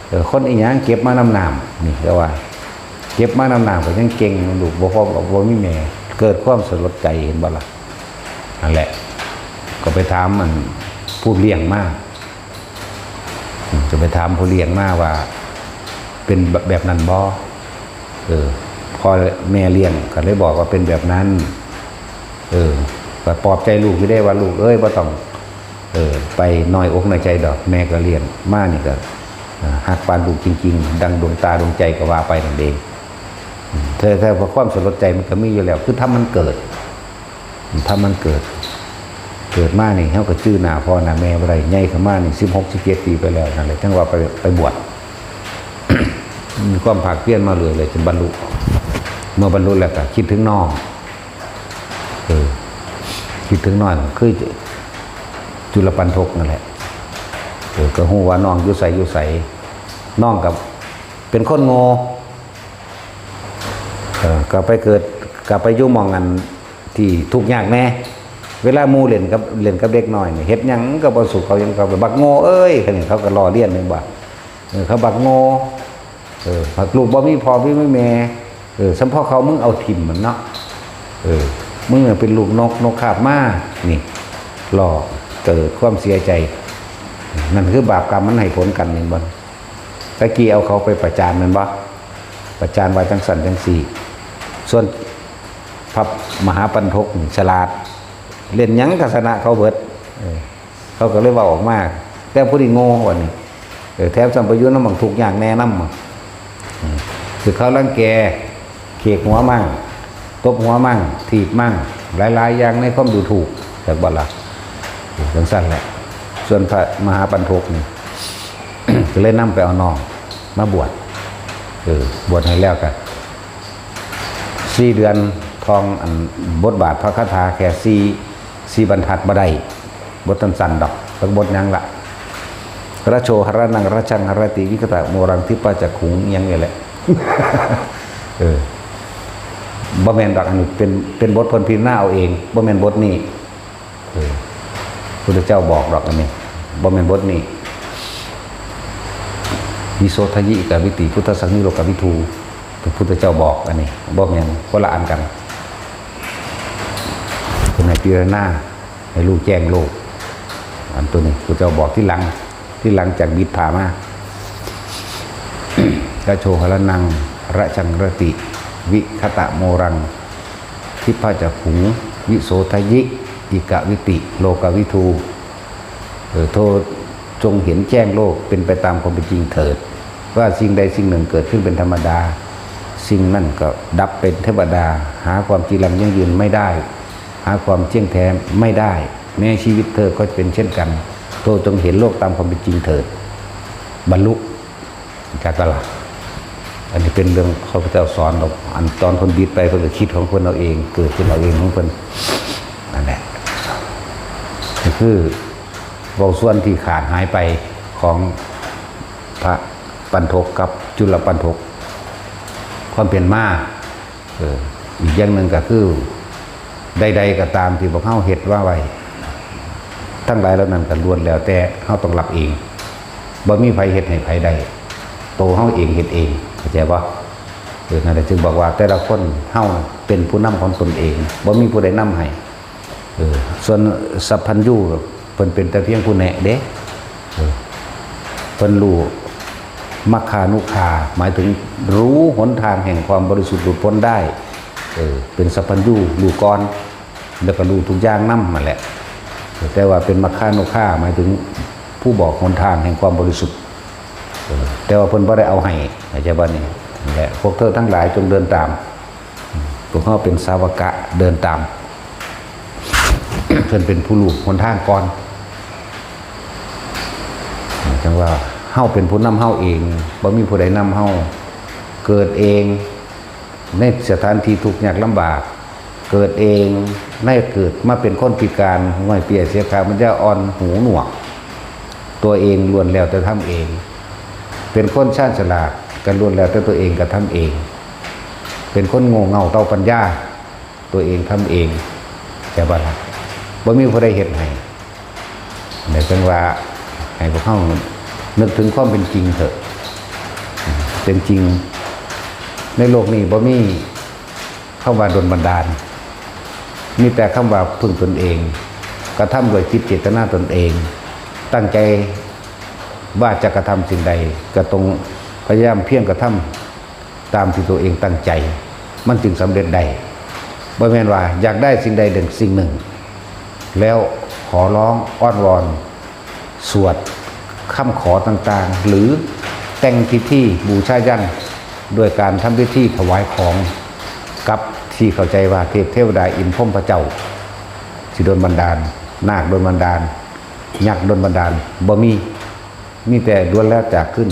ເອີ ຄົນອີຫຍັງເກັບມານຳນ້ຳນີ້ ເຂົາວ່າ ເກັບມານຳນ້ຳກໍຍັງເກັ່ງ ລູກບໍ່ພໍ່ກໍບໍ່ມີແມ່ ເກີດຄວາມສະຫຼົດໃຈ ເຫັນບໍ່ລະ? ນັ້ນແຫຼະ ກໍໄປຖາມອັນຜູ້ລ້ຽງມາ ກໍໄປຖາມຜູ້ລ້ຽງມາວ່າ ເປັນແບບນັ້ນບໍ່? ເອີ ພໍ່ແມ່ລ້ຽງກໍເລີຍບອກວ່າເປັນແບບນັ້ນ. ເອີ ກໍປອບໃຈລູກຢູ່ເດ້ວ່າ ລູກເອີຍ ບໍ່ຕ້ອງ ເອີ ໄປນ້ອຍອົກນ້ອຍໃຈດອກ ແມ່ກໍລ້ຽງມານີ້ກໍ ເອີ ຮັກປານລູກຈິງໆ ດັ່ງດວງຕາດວງໃຈກໍວ່າໄປນັ້ນເອງ. ແຕ່ ແຕ່ຄວາມສະຫຼົດໃຈມັນກໍມີຢູ່ແລ້ວ ຄືທຳມັນເກີດ ທຳມັນເກີດ ເກີດມານີ້ເຮົາກໍຈື່ໜ້າພໍ່ໜ້າແມ່ບໍ່ໄດ້ ໃຫຍ່ຂຶ້ນມານີ້ ສິບຫົກ ສິບເຈັດປີໄປແລ້ວ ນັ້ນແຫຼະ ຈັ່ງວ່າໄປ ໄປບວດ ມີຄວາມພາກພຽນມາເລື້ອຍເລີຍ ຈົນບັນລຸ ເມື່ອບັນລຸແລ້ວກໍຄິດເຖິງນ້ອງ ເອີ ຄິດເຖິງນ້ອງ ຄືຈຸລະປັນທົກນັ້ນແຫຼະ ເອີ ກໍຮູ້ວ່ານ້ອງຢູ່ໃສ ຢູ່ໃສ ນ້ອງກໍເປັນຄົນໂງ່ ເອີ ກໍໄປເກີດ ກໍໄປຢູ່ໝ່ອງອັນທີ່ທຸກຍາກແດ່ ເວລາໝູ່ຫຼິ້ນກັບ ຫຼິ້ນກັບເດັກນ້ອຍນີ້ ເຮັດຫຍັງກໍບໍ່ສຸກ ເຂົາຍັງ ເຂົາບັກໂງ່ເອີຍ ເຂົາກໍລໍ້ລຽນແມ່ນບໍ່ ເອີ ເຂົາບັກໂງ່ ເອີ ບັກລູກບໍ່ມີພໍ່ບໍ່ມີແມ່ ເອີ ສຳເພາະເຂົາ ມຶງເອົາຖິ້ມມັນເນາະ ເອີ ມຶງເປັນລູກນົກ ນົກຄາບມາ ນີ້ ລໍ້ເກີດຄວາມເສຍໃຈ ນັ້ນຄືບາບກຳມັນໃຫ້ຜົນກັນແມ່ນບໍ່? ຕະກີ້ເອົາເຂົາໄປປະຈານແມ່ນບໍ່? ປະຈານວ່າຈັ່ງຊັ້ນຈັ່ງຊີ້ ສ່ວນພະມະຫາປັນທົກນີ້ສະຫຼາດ ຫຼິ້ນຫຍັງກໍຊະນະເຂົາເບິດ ເອີ ເຂົາກໍເລີຍເວົ້າອອກມາ ແຕ່ຜູ້ນີ້ໂງ່ວ່ານີ້ ເອີ ແຖມຊ້ຳໄປຢູ່ນຳບັກທຸກຍາກແດ່ນຳ ເອີ ຖືກເຂົາລັງແກ ເຂກຫົວມັ່ງ ຕົບຫົວມັ່ງ ຖີບມັ່ງ ຫຼາຍໆຢ່າງໃນຄວາມດູຖູກ ຈັກບໍ່ລະ? ຈັ່ງຊັ້ນແຫຼະ ສ່ວນພະມະຫາປັນທົກນີ້ ກໍເລີຍນຳໄປເອົານ້ອງມາບວດ ເອີ ບວດໃຫ້ແລ້ວກໍສີ່ເດືອນ ທ່ອງອັນບົດບາດພະຄາຖາແຄ່ສີ່ ສີ່ບັນທັດບໍ່ໄດ້ ບົດສັ້ນໆດອກ ຈັກບົດຫຍັງລະ ຣະໂຊ ຮະຣະນັງ ຣະຈັງ ຮະຣະຕິ ວິຄະຕະໂມຣັງ ທິບປະຈັກຂຸງ ອີຫຍັງນີ້ແຫຼະ ເອີ ບໍ່ແມ່ນດອກ ອັນນີ້ເປັນ ເປັນບົດເພິ່ນພິຈາລະນາເອົາເອງ ບໍ່ແມ່ນບົດນີ້ ເອີ ພຸດທະເຈົ້າບອກດອກ ອັນນີ້ບໍ່ແມ່ນບົດນີ້ ວິໂສທະຍິກາວິຕິ ພຸດທະສັງໂຍກາວິທູ ພະພຸດທະເຈົ້າບອກ ອັນນີ້ບໍ່ແມ່ນ ຄົນລະອັນກັນ ເພິ່ນໃຫ້ພິຈາລະນາ ໃຫ້ຮູ້ແຈ້ງໂລກ ອັນໂຕນີ້ພະເຈົ້າບອກທີຫຼັງ ທີ່ຫຼັງຈາກບິດຜ້າມາ ກະໂຊຫະລະນັງ ຣະຈັງຣະຕິ ວິຄະຕະໂມຣັງ ທິບພະຈັກຂຸງ ວິໂສທະຍິ ອິກະວິຕິ ໂລກະວິທູ ເອີ ໂທ ຈົ່ງເຫັນແຈ້ງໂລກເປັນໄປຕາມຄວາມເປັນຈິງເຖີດ ວ່າສິ່ງໃດສິ່ງໜຶ່ງເກີດຂຶ້ນເປັນທຳມະດາ ສິ່ງນັ້ນກໍດັບເປັນທຳມະດາ ຫາຄວາມຈີລັງຢັ້ງຢືນໄມ່ໄດ້ ຫາຄວາມທ່ຽງແທ້ໄມ່ໄດ້ ແມ້ຊີວິດເທີກໍເປັນເຊັ່ນກັນ ໂທຈົ່ງເຫັນໂລກຕາມຄວາມເປັນຈິງເຖີດ ບັນລຸ ຈັກກະລາ ອັນນີ້ເປັນເລື່ອງພະພຸດທະເຈົ້າສອນດອກ ອັນຕອນເພິ່ນບິດໄປ ເພິ່ນກໍຄິດຂອງເພິ່ນເອົາເອງ ເກີດຂຶ້ນເອົາເອງຂອງເພິ່ນ ນັ້ນແຫຼະ ກໍຄືເວົ້າສ່ວນທີ່ຂາດຫາຍໄປຂອງພະປັນທົກກັບຈຸລະປັນທົກ ຄວາມເປັນມາ ເອີ ອີກຢ່າງໜຶ່ງກໍຄື ໃດໆກໍຕາມທີ່ພວກເຮົາເຮັດມາໄວ້ ທັງຫຼາຍເຫຼົ່ານັ້ນກໍລ້ວນແລ້ວແຕ່ເຮົາຕ້ອງຮັບເອງ ບໍ່ມີໃຜເຮັດໃຫ້ໃຜໄດ້ ໂຕເຮົາເອງເຮັດເອງ ເຂົ້າໃຈບໍ່? ເອີ ນັ້ນແຫຼະ ຈຶ່ງບອກວ່າແຕ່ລະຄົນເຮົາເປັນຜູ້ນຳຂອງຕົນເອງ ບໍ່ມີຜູ້ໃດນຳໃຫ້ ເອີ ສ່ວນສັບພັນຍູ ເພິ່ນເປັນແຕ່ພຽງຜູ້ແນະເດ້ ເອີ ເພິ່ນຮູ້ມັກຄານຸຄາ ໝາຍເຖິງຮູ້ຫົນທາງແຫ່ງຄວາມບໍລິສຸດຫຼຸດພົ້ນໄດ້ ເອີ ເປັນສັບພັນຍູ ຮູ້ກ່ອນ ແລ້ວກໍຮູ້ທຸກຢ່າງນຳຫັ້ນແຫຼະ ແຕ່ວ່າເປັນມັກຄານຸຄາ ໝາຍເຖິງຜູ້ບອກຫົນທາງແຫ່ງຄວາມບໍລິສຸດ ເອີ ແຕ່ວ່າເພິ່ນບໍ່ໄດ້ເອົາໃຫ້ ເຂົ້າໃຈບໍ່ນີ້? ນັ້ນແຫຼະ ພວກເທີທັງຫຼາຍຈົ່ງເດີນຕາມ ພວກເຮົາເປັນສາວະກະເດີນຕາມ ເພິ່ນເປັນຜູ້ຮູ້ຫົນທາງກ່ອນ ຈັ່ງວ່າເຮົາເປັນຜູ້ນຳເຮົາເອງ ບໍ່ມີຜູ້ໃດນຳເຮົາ ເກີດເອງໃນສະຖານທີ່ທຸກຍາກລຳບາກ ເກີດເອງໃນ ເກີດມາເປັນຄົນພິການ ຫ້ວຍເປ້ຍເສຍຂາ ປັນຍາອ່ອນ ຫູໜວກ ຕົວເອງລ້ວນແລ້ວແຕ່ທຳເອງ ເປັນຄົນຊານສະຫຼາດ ກໍລ້ວນແລ້ວແຕ່ຕົວເອງກະທຳເອງ ເປັນຄົນໂງ່ເຫງົ້າເຕົາປັນຍາ ຕົວເອງທຳເອງ ແຕ່ວ່າບໍ່ມີຜູ້ໃດເຮັດໃຫ້ ແລະ ຈັ່ງວ່າໃຫ້ພວກເຮົານຶກເຖິງຄວາມເປັນຈິງເຖາະ ເປັນຈິງ ໃນໂລກນີ້ບໍ່ມີຄຳວ່າດົນບັນດານ ມີແຕ່ຄຳວ່າເພິ່ງຕົນເອງ ກະທຳດ້ວຍຈິດເຈດຕະນາຕົນເອງ ຕັ້ງໃຈວ່າຈະກະທຳສິ່ງໃດ ກະຕ້ອງພະຍາຍາມພຽງກະທຳ ຕາມທີ່ຕົວເອງຕັ້ງໃຈ ມັນຈຶ່ງສຳເລັດໄດ້ ບໍ່ແມ່ນວ່າຢາກໄດ້ສິ່ງໃດສິ່ງໜຶ່ງ ແລ້ວຂໍຮ້ອງອ້ອນວອນ ສວດຄຳຂໍຕ່າງໆ ຫຼື ແຕ່ງພິທີບູຊາຢັນ ດ້ວຍການທຳພິທີຖວາຍຂອງ ກັບທີ່ເຂົ້າໃຈວ່າເທບເທວະດາ ອິນພົມພະເຈົ້າ ຊິດົນບັນດານ ນາກດົນບັນດານ ຍັກດົນບັນດານ ບໍ່ມີ ມີແຕ່ລ້ວນແລ້ວຈາກຂຶ້ນ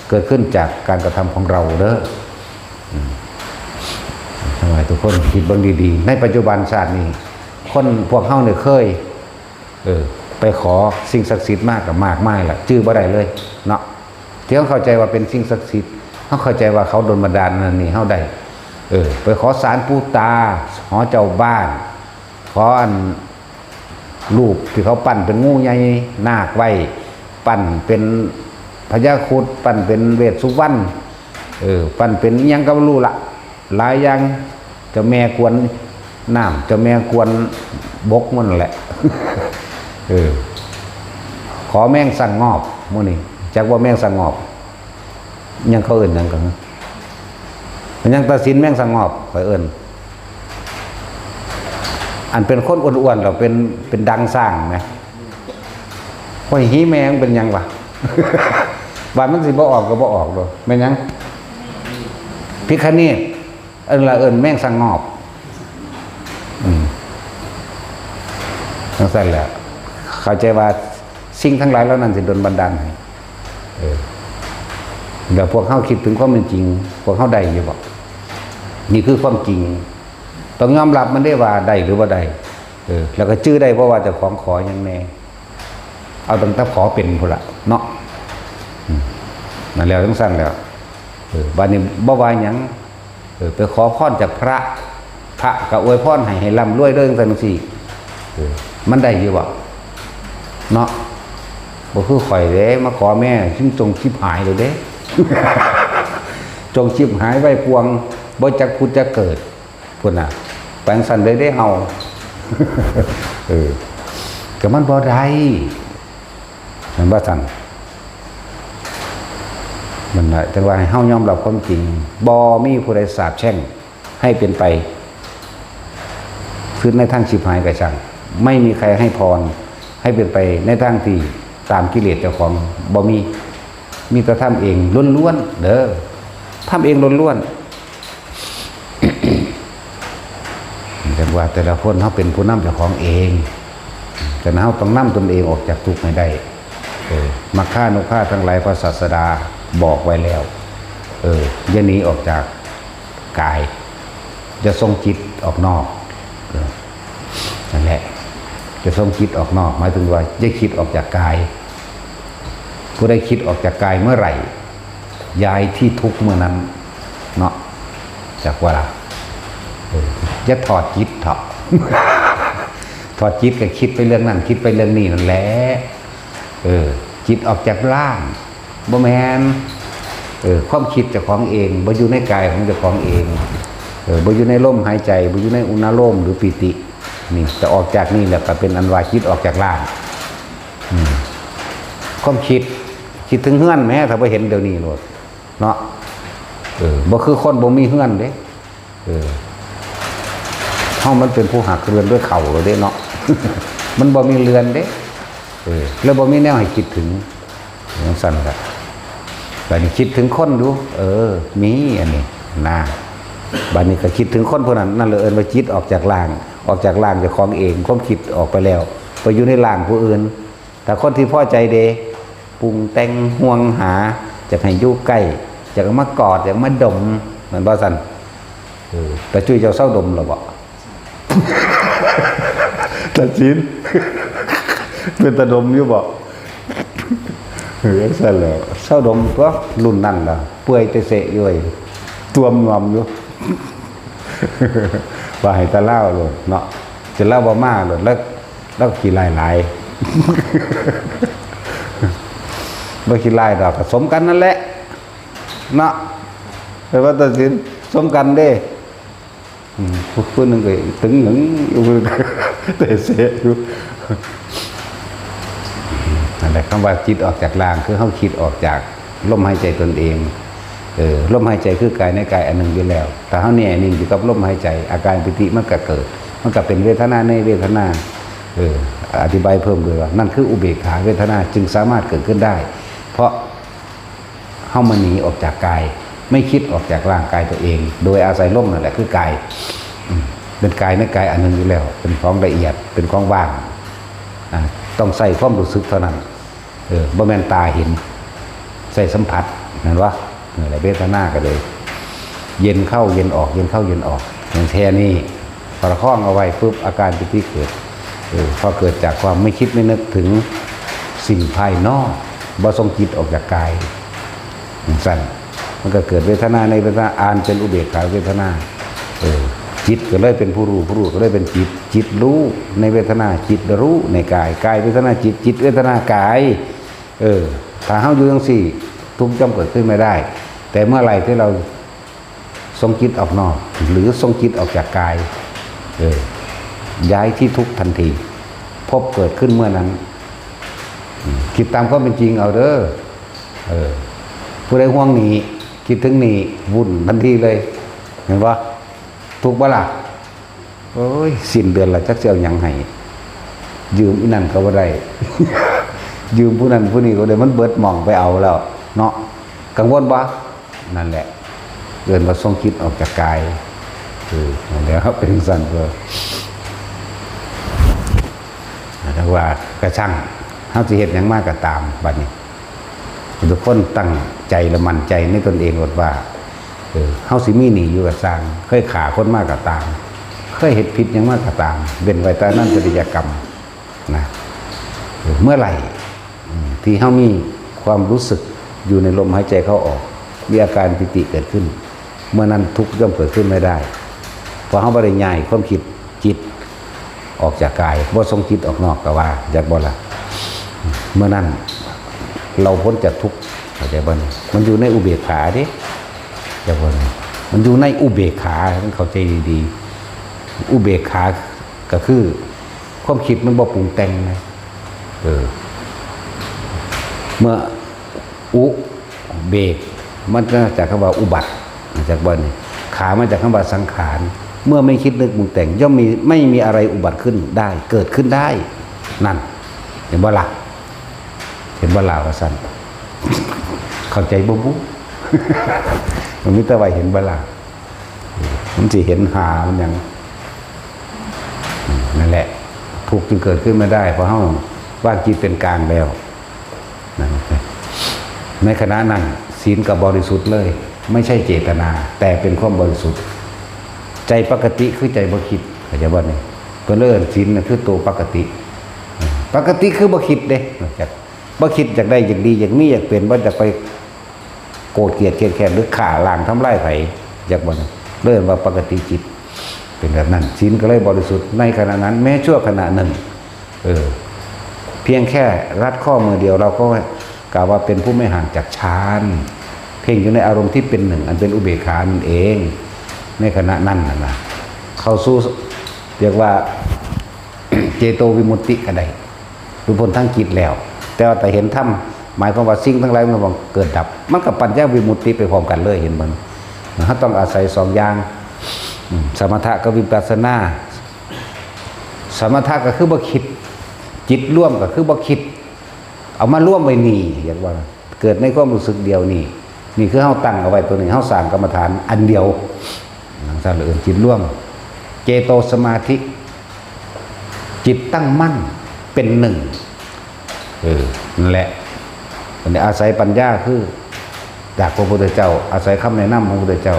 ເກີດຂຶ້ນຈາກການກະທຳຂອງເຮົາເດີ ອືມ ຂໍໃຫ້ທຸກຄົນຄິດເບິ່ງດີໆ ໃນປັດຈຸບັນຊາດນີ້ ຄົນພວກເຮົານີ້ເຄີຍ ເອີ ໄປຂໍສິ່ງສັກສິດມາກໍມາກມາຍລະ ຈື່ບໍ່ໄດ້ເລີຍເນາະ ທີ່ເຮົາເຂົ້າໃຈວ່າເປັນສິ່ງສັກສິດ ເຮົາເຂົ້າໃຈວ່າເຂົາດົນບັນດານນັ້ນນີ້ເຮົາໄດ້ ເອີ ໄປຂໍສານປູ່ຕາ ຫໍເຈົ້າບ້ານ ຂໍອັນ ຮູບທີ່ເຂົາປັ້ນເປັນງູໃຫຍ່ນາກໄວ້ ປັ້ນເປັນພະຍາຄຸດ ປັ້ນເປັນເວດສຸວັນ ເອີ ປັ້ນເປັນອີ່ຫຍັງກໍບໍ່ຮູ້ລະ ຫຼາຍຢ່າງ ເຈົ້າແມ່ກວນນ້ຳ ເຈົ້າແມ່ກວນບົກ ໝົດນັ້ນແຫຼະ ເອີ ຂໍແມງສັງງອບ ມື້ນີ້ ຈັກວ່າແມງສັງງອບ ຫຍັງເຂົາເອີ້ນຫຍັງກັນ ມັນຍັງຕັດສິນແມງສັງງອບ ຂ້ອຍເອີ້ນ ອັນເປັນຄົນອ້ວນໆ ແລ້ວເປັນ ເປັນດັງຊ້າງແໝ ຂ້ອຍ ຮີແມ່ ມັນເປັນຫຍັງວະ ວ່າມັນຊິບໍ່ອອກກໍບໍ່ອອກໂລດ ແມ່ນຫຍັງ ພິຄະເນດ ເອີ້ນລະເອີ້ນແມງສັງງອບ ອືມ ຈັ່ງຊັ້ນແຫຼະ ເຂົ້າໃຈວ່າສິ່ງທັງຫຼາຍເຫຼົ່ານັ້ນຊິດົນບັນດານໃຫ້ ເອີ ແລ້ວພວກເຮົາຄິດເຖິງຄວາມເປັນຈິງ ພວກເຮົາໄດ້ຢູ່ບໍ່? ນີ້ຄືຄວາມຈິງ ຕ້ອງຍອມຮັບມັນເດ້ວ່າໄດ້ຫຼືບໍ່ໄດ້ ເອີ ແລ້ວກໍຈື່ໄດ້ບໍ່ວ່າເຈົ້າຂອງຂໍຫຍັງແດ່ ເອົາຕັ້ງແຕ່ຂໍເປັນພຸ້ນລະເນາະ ອືມ ນັ້ນແລ້ວ ຈັ່ງຊັ້ນແລ້ວ ເອີ ບາດນີ້ບໍ່ວ່າຫຍັງ ເອີ ໄປຂໍພອນຈາກພະ ພະກໍອວຍພອນໃຫ້ ໃຫ້ລ່ຳລວຍເດີ ຈັ່ງຊັ້ນຈັ່ງຊີ້ ເອີ ມັນໄດ້ຢູ່ບໍ່ເນາະ? ບໍ່ຄືຂ້ອຍເດ້ ມາຂໍແມ່ ຊິຈົ່ງຊິບຫາຍເລີຍເດ້ ຈົ່ງຊິບຫາຍໄວກວ່າງ ບໍ່ຈັກຜຸດຈັກເກີດ ພຸ້ນນະ ໄປຈັ່ງຊັ້ນເລີຍເດ້ເຮົາ ເອີ ກໍມັນບໍ່ໄດ້ ແມ່ນບໍ່ຊັ້ນ? ນັ້ນແຫຼະ ຈັ່ງວ່າໃຫ້ເຮົາຍອມຮັບຄວາມຈິງ, ບໍ່ມີຜູ້ໃດສາບແຊ່ງໃຫ້ເປັນໄປ ຄືໃນທາງຊິບຫາຍກໍຊ່າງ, ໄມ່ມີໃຄໃຫ້ພອນໃຫ້ເປັນໄປໃນທາງທີ່ຕາມກິເລດເຈົ້າຂອງ, ບໍ່ມີ, ມີແຕ່ທຳເອງລ້ວນໆເດີ, ທຳເອງລ້ວນໆ. ຈັ່ງວ່າແຕ່ລະຄົນເຮົາເປັນຜູ້ນຳເຈົ້າຂອງເອງ, ແຕ່ເຮົາຕ້ອງນຳຕົນເອງອອກຈາກທຸກໃຫ້ໄດ້. ເອີ ມັກຄານຸພາທັງຫຼາຍພະສາສະດາບອກໄວ້ແລ້ວ, ເອີ ຢ່າໜີອອກຈາກກາຍ, ຢ່າສົ່ງຈິດອອກນອກ, ເອີ ນັ້ນແຫຼະ, ຢ່າສົ່ງຈິດອອກນອກ ໝາຍເຖິງວ່າຢ່າຄິດອອກຈາກກາຍ. ຜູ້ໃດຄິດອອກຈາກກາຍເມື່ອໃດ ຍ້າຍທີ່ທຸກເມື່ອນັ້ນເນາະ, ຈັກວ່າລະ. ເອີ ຢ່າຖອດຈິດເຖາະ, ຖອດຈິດກໍຄິດໄປເລື່ອງນັ້ນ ຄິດໄປເລື່ອງນີ້ນັ້ນແຫຼະ. ເອີ ຈິດອອກຈາກຮ່າງ ບໍ່ແມ່ນ, ເອີ ຄວາມຄິດເຈົ້າຂອງເອງ ບໍ່ຢູ່ໃນກາຍຂອງເຈົ້າຂອງເອງ, ເອີ ບໍ່ຢູ່ໃນລົມຫາຍໃຈ, ບໍ່ຢູ່ໃນອຸນາໂລມ ຫຼື ປີຕິ. ນີ້ ແຕ່ອອກຈາກນີ້ແລ້ວກໍເປັນອັນວ່າຈິດອອກຈາກຮ່າງ. ອືມ ຄວາມຄິດ ຄິດເຖິງເຮືອນແມ້ ຖ້າບໍ່ເຫັນດຽວນີ້ໂລດເນາະ. ເອີ ບໍ່ຄືຄົນບໍ່ມີເຮືອນເດ້. ເອີ ເຮົາມັນເປັນຜູ້ຫາກເຮືອນດ້ວຍເຂົ້າໂລດເດ້ເນາະ, ມັນບໍ່ມີເຮືອນເດ້. ເອີ ແລ້ວບໍ່ມີແນວໃຫ້ຄິດເຖິງ. ຈັ່ງຊັ້ນລະ ບາດນີ້ຄິດເຖິງຄົນດູ. ເອີ ມີອັນນີ້ນາ, ບາດນີ້ກໍຄິດເຖິງຄົນຜູ້ນັ້ນ, ນັ້ນລະເອີ້ນວ່າຈິດອອກຈາກຮ່າງ, ອອກຈາກຮ່າງເຈົ້າຂອງເອງ, ຄວາມຄິດອອກໄປແລ້ວ ໄປຢູ່ໃນຮ່າງຜູ້ອື່ນ. ຖ້າຄົນທີ່ພໍໃຈເດ ປຸງແຕ່ງ ຫ່ວງຫາ, ຢາກໃຫ້ຢູ່ໃກ້, ຢາກເອົາມາກອດ, ຢາກເອົາມາດົມ, ແມ່ນບໍ່ຊັ້ນ? ເອີ ຕາຈຸ້ຍເຈົ້າເຊົາດົມແລ້ວບໍ່? ຕາຊິນ ເປັນຕາດົມຢູ່ບໍ່? ເອີ ຈັ່ງຊັ້ນແຫຼະ ເຊົາດົມຕົວະ, ລຸ້ນນັ້ນລະເປື່ອຍເຕະເສະຢູ່ ເອີຍ ຕວມງອມຢູ່. ວ່າໃຫ້ຕາລາວໂລດເນາະ, ຈະລາວບໍ່ມາໂລດ ລາວ ລາວຂີ້ຮ້າຍຫຼາຍ. ບໍ່ຂີ້ຮ້າຍດອກ ກໍສົມກັນນັ້ນແຫຼະເນາະ, ແມ່ນບໍ່ຕາຊິນ? ສົມກັນເດ້. ອືມ ຜູ້ໜຶ່ງກໍຕຶງໜຶ່ງຢູ່ ເຕະເສະຢູ່. ນັ້ນແຫຼະ ຄຳວ່າຈິດອອກຈາກຮ່າງ ຄືເຮົາຄິດອອກຈາກລົມຫາຍໃຈຕົນເອງ. ເອີ ລົມຫາຍໃຈຄືກາຍໃນກາຍອັນໜຶ່ງຢູ່ແລ້ວ. ຖ້າເຮົາແນ່ນິ່ງຢູ່ກັບລົມຫາຍໃຈ ອາການປີຕິມັນກໍເກີດ, ມັນກໍເປັນເວທະນາໃນເວທະນາ. ເອີ ອະທິບາຍເພີ່ມດ້ວຍວ່າ ນັ້ນຄືອຸເບກຂາເວທະນາຈຶ່ງສາມາດເກີດຂຶ້ນໄດ້ ເພາະ ເຮົາມາໜີອອກຈາກກາຍ, ໄມ່ຄິດອອກຈາກຮ່າງກາຍຕົວເອງ ໂດຍອາໄສລົມນັ້ນແຫຼະຄືກາຍ. ອືມ ເປັນກາຍໃນກາຍອັນໜຶ່ງຢູ່ແລ້ວ, ເປັນຂອງລະອຽດ, ເປັນຂອງວ່າງ. ອາ ຕ້ອງໃຊ້ຄວາມຮູ້ສຶກເທົ່ານັ້ນ. ເອີ ບໍ່ແມ່ນຕາເຫັນ, ໃຊ້ສຳຜັດ, ແມ່ນບໍ່? ເອີ ແລະເວທະນາກໍເລີຍເຢັນເຂົ້າເຢັນອອກ, ເຢັນເຂົ້າເຢັນອອກ. ຢ່າງແທ້ນີ້ ປະຄອງເອົາໄວ້ປຶບ ອາການປີຕິເກີດ. ເອີ ເພາະເກີດຈາກຄວາມໄມ່ຄິດໄມ່ນຶກເຖິງສິ່ງພາຍນອກ, ບໍ່ສົ່ງຈິດອອກຈາກກາຍ. ຈັ່ງຊັ້ນ ມັນກໍເກີດເວທະນາໃນເວທະນາ ອ່ານເປັນອຸເບກຂາເວທະນາ. ເອີ ຈິດກໍເລີຍເປັນຜູ້ຮູ້, ຜູ້ຮູ້ກໍເລີຍເປັນຈິດ, ຈິດຮູ້ໃນເວທະນາ, ຈິດຮູ້ໃນກາຍ, ກາຍເວທະນາຈິດ, ຈິດເວທະນາກາຍ. ເອີ ຖ້າເຮົາຢູ່ຈັ່ງຊີ້ ທຸກຍ່ອມເກີດຂຶ້ນໄມ່ໄດ້. ແຕ່ເມື່ອໃດທີ່ເຮົາ ສົ່ງຈິດອອກນອກ ຫຼື ສົ່ງຈິດອອກຈາກກາຍ, ເອີ ຍ້າຍທີ່ທຸກທັນທີ, ພົບເກີດຂຶ້ນເມື່ອນັ້ນ. ອືມ ຄິດຕາມຄວາມເປັນຈິງເອົາເດີ. ເອີ ຜູ້ໃດຫ່ວງໜີ້ ຄິດເຖິງໜີ້ວຸ້ນທັນທີເລີຍ, ແມ່ນບໍ່? ທຸກບໍ່ລະ? ໂອ້ຍ ສິ້ນເດືອນລະຈັກຊິເອົາຫຍັງໃຫ້, ຢືມອີ່ນັ້ນກໍບໍ່ໄດ້, ຢືມຜູ້ນັ້ນຜູ້ນີ້ກໍບໍ່ໄດ້, ມັນເບິດໝ່ອງໄປເອົາແລ້ວເນາະ. ກັງວົນບໍ່? ນັ້ນແຫຼະ ເອີ້ນວ່າສົ່ງຈິດອອກຈາກກາຍ. ເອີ ນັ້ນແຫຼະ ເຮົາເປັນຈັ່ງຊັ້ນເດີ. ແຕ່ວ່າກະຊ່າງ ເຮົາຊິເຮັດຫຍັງມາກໍຕາມ, ບັດນີ້ທຸກຄົນຕັ້ງໃຈ ແລະ ໝັ້ນໃຈໃນຕົນເອງໂລດວ່າ ເອີ ເຮົາຊິມີໜີ້ຢູ່ກໍຊ່າງ, ເຄີຍຂ້າຄົນມາກໍຕາມ, ເຄີຍເຮັດຜິດຫຍັງມາກໍຕາມ, ເວັ້ນໄວ້ແຕ່ອະນັນຕະລິຍະກຳນະ. ເອີ ເມື່ອໃດ ອືມ ທີ່ເຮົາມີຄວາມຮູ້ສຶກຢູ່ໃນລົມຫາຍໃຈເຂົ້າອອກ, ມີອາການປີຕິເກີດຂຶ້ນ, ເມື່ອນັ້ນທຸກຍ່ອມເກີດຂຶ້ນໄມ່ໄດ້, ເພາະເຮົາບໍ່ໄດ້ຍ້າຍຄວາມຄິດ ຈິດອອກຈາກກາຍ, ບໍ່ສົ່ງຈິດອອກນອກກໍວ່າ, ຈັກບໍ່ລະ? ເມື່ອນັ້ນເຮົາພົ້ນຈາກທຸກ, ເຂົ້າໃຈບໍ່? ມັນຢູ່ໃນອຸເບກຂາເດ້, ຈັກບໍ່? ມັນຢູ່ໃນອຸເບກຂາ, ຕ້ອງເຂົ້າໃຈດີໆ. ອຸເບກຂາກໍຄື ຄວາມຄິດມັນບໍ່ປຸງແຕ່ງນະ. ເອີ ເມື່ອອຸເບກ ມັນມາຈາກຄຳວ່າອຸບັດ ຈາກບ່ອນນີ້ ຂາມາຈາກຄຳວ່າສັງຂານ ເມື່ອໄມ່ຄິດນຶກປຸງແຕ່ງ ຍ່ອມມີ ໄມ່ມີອະໄລອຸບັດຂຶ້ນໄດ້ ເກີດຂຶ້ນໄດ້ ນັ້ນ ເຫັນບໍ່ລະ? ເຫັນບໍ່ລະວ່າຊັ້ນ? ເຂົ້າໃຈບໍ່ບຸ? ມັນມີແຕ່ວ່າເຫັນບໍ່ລະ? ມັນຊິເຫັນຫາມັນຫຍັງ? ນັ້ນແຫຼະ ທຸກຈຶ່ງເກີດຂຶ້ນມາໄດ້ ເພາະເຮົາວາງຈິດເປັນກາງແລ້ວ. ໃນຂະນະນັ້ນ ສິນກໍບໍລິສຸດເລີຍ ໄມ່ໃຊ່ເຈດຕະນາ ແຕ່ເປັນຄວາມບໍລິສຸດ ໃຈປົກກະຕິຄືໃຈບໍ່ຄິດ ເຂົ້າໃຈບໍ່ນີ້? ເພິ່ນເອີ້ນສິນນະ ຄືໂຕປົກກະຕິ ປົກກະຕິຄືບໍ່ຄິດເດ້ ບໍ່ຄິດຢາກໄດ້ ຢາກດີ ຢາກມີ ຢາກເປັນ ບໍ່ຢາກໄປໂກດກຽດຄຽດແຄ້ນ ຫຼືຂ້າລ້າງທຳລາຍໃຜ ຈັກບໍ່ນີ້? ເອີ້ນວ່າປົກກະຕິຈິດ ເປັນແບບນັ້ນ ສິນກໍເລີຍບໍລິສຸດໃນຂະນະນັ້ນ ແມ້ຊົ່ວຂະນະໜຶ່ງ. ເອີ ພຽງແຄ່ລັດຂໍ້ມືດຽວ ເຮົາກໍກະວ່າເປັນຜູ້ໄມ່ຫ່າງຈາກฌານ ເພງຢູ່ໃນອາລົມທີ່ເປັນໜຶ່ງ ອັນເປັນອຸເບກຂານັ້ນເອງ ໃນຂະນະນັ້ນນະ ເຂົ້າສູ່ ຮຽກວ່າ ເຈໂຕວິມຸດຕິກໍໄດ້ ຫຼຸດພົ້ນທາງຈິດແລ້ວ ແຕ່ວ່າຖ້າເຫັນທຳ ໝາຍຄວາມວ່າສິ່ງທັງຫຼາຍມັນກໍເກີດດັບ ມັນກໍປັນຍາວິມຸດຕິໄປພ້ອມກັນເລີຍ ເຫັນບໍ່? ເຮົາຕ້ອງອາໄສສອງຢ່າງ ອືມ ສະມະທະກັບວິປັດສະນາ ສະມະທະກໍຄືບໍ່ຄິດ ຈິດລວມກໍຄືບໍ່ຄິດ ເອົາມາລວມໄວ້ນີ້ ຮຽກວ່າ ເກີດໃນຄວາມຮູ້ສຶກດຽວນີ້ ນີ້ຄືເຮົາຕັ້ງເອົາໄວ້ຕົວນີ້ ເຮົາສ້າງກຳມະຖານອັນດຽວ ຈັ່ງຊັ້ນເອີ້ນຈິດລວມ ເຈໂຕສະມາທິ ຈິດຕັ້ງໝັ້ນເປັນໜຶ່ງ ເອີ ນັ້ນແຫຼະ ອັນນີ້ອາໄສປັນຍາ ຄືຈາກພະພຸດທະເຈົ້າ ອາໄສຄຳແນະນຳຂອງພະພຸດທະເຈົ້າ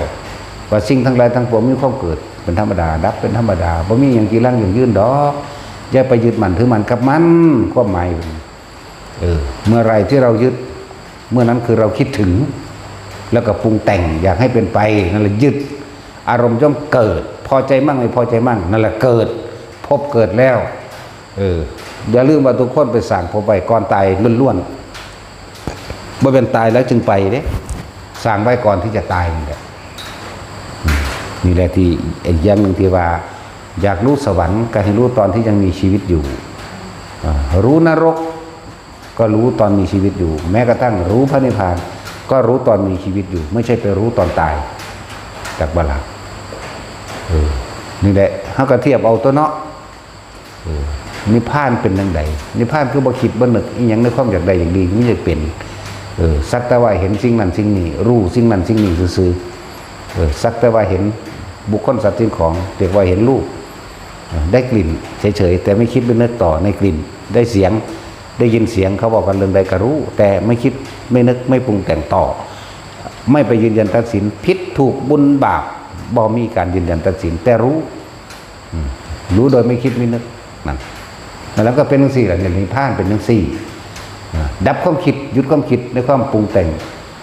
ວ່າສິ່ງທັງຫຼາຍທັງປວງມີຄວາມເກີດເປັນທຳມະດາ ດັບເປັນທຳມະດາ ບໍ່ມີຫຍັງຈີລັງຢັ້ງຢືນດອກ ຢ່າໄປຍຶດໝັ້ນຖືໝັ້ນກັບມັນ ຄວາມໝາຍ ເອີ ເມື່ອໃດທີ່ເຮົາຍຶດ ເມື່ອນັ້ນຄືເຮົາຄິດເຖິງ ແລ້ວກໍປຸງແຕ່ງຢາກໃຫ້ເປັນໄປ ນັ້ນລະຍຶດ ອາລົມຍ່ອມເກີດ ພໍໃຈໝັ້ງ ໄມ່ພໍໃຈໝັ້ງ ນັ້ນລະເກີດ ພົບເກີດແລ້ວ ເອີ ຢ່າລືມວ່າທຸກຄົນໄປສ້າງພົບໄວ້ກ່ອນຕາຍລ້ວນໆ ບໍ່ແມ່ນຕາຍແລ້ວຈຶ່ງໄປເດ້ ສ້າງໄວ້ກ່ອນທີ່ຈະຕາຍນີ້ແຫຼະ ນີ້ແຫຼະທີ່ອີກຢ່າງໜຶ່ງທີ່ວ່າ ຢາກຮູ້ສະຫວັນກໍໃຫ້ຮູ້ຕອນທີ່ຍັງມີຊີວິດຢູ່ ອາ ຮູ້ນະລົກ ກໍຮູ້ຕອນມີຊີວິດຢູ່ ແມ້ກະທັ່ງຮູ້ພະນິບພານ ກໍຮູ້ຕອນມີຊີວິດຢູ່ ໄມ່ໃຊ່ໄປຮູ້ຕອນຕາຍ ຈັກບໍ່ລະ? ເອີ ນີ້ແຫຼະ ເຮົາກໍທຽບເອົາຕົວເນາະ ເອີ ນິບພານເປັນຈັ່ງໃດ? ນິບພານຄືບໍ່ຄິດບໍ່ນຶກອີ່ຫຍັງໃນຄວາມຢາກໄດ້ຢາກດີ ມີຢາກເປັນ ເອີ ສັກແຕ່ວ່າເຫັນສິ່ງນັ້ນສິ່ງນີ້ ຮູ້ສິ່ງນັ້ນສິ່ງນີ້ຊື່ໆ ເອີ ສັກແຕ່ວ່າເຫັນບຸກຄົນສັດສິ່ງຂອງ ຮຽກວ່າເຫັນຮູບ ເອີ ໄດ້ກິ່ນເສີຍໆ ແຕ່ໄມ່ຄິດໄມ່ນຶກຕໍ່ໃນກິ່ນ ໄດ້ສຽງ ໄດ້ຍິນສຽງເຂົາເວົ້າກັນເລື່ອງໃດກໍຮູ້ ແຕ່ໄມ່ຄິດໄມ່ນຶກໄມ່ປຸງແຕ່ງຕໍ່ ໄມ່ໄປຢືນຢັນຕັດສິນ ຜິດຖືກບຸນບາບ ບໍ່ມີການຢືນຢັນຕັດສິນ ແຕ່ຮູ້ ອືມ ຮູ້ໂດຍໄມ່ຄິດໄມ່ນຶກ ນັ້ນ ແລ້ວກໍເປັນຈັ່ງຊີ້ລະ ນິບພານເປັນຈັ່ງຊີ້ ອາ ດັບຄວາມຄິດ ຢຸດຄວາມຄິດໃນຄວາມປຸງແຕ່ງ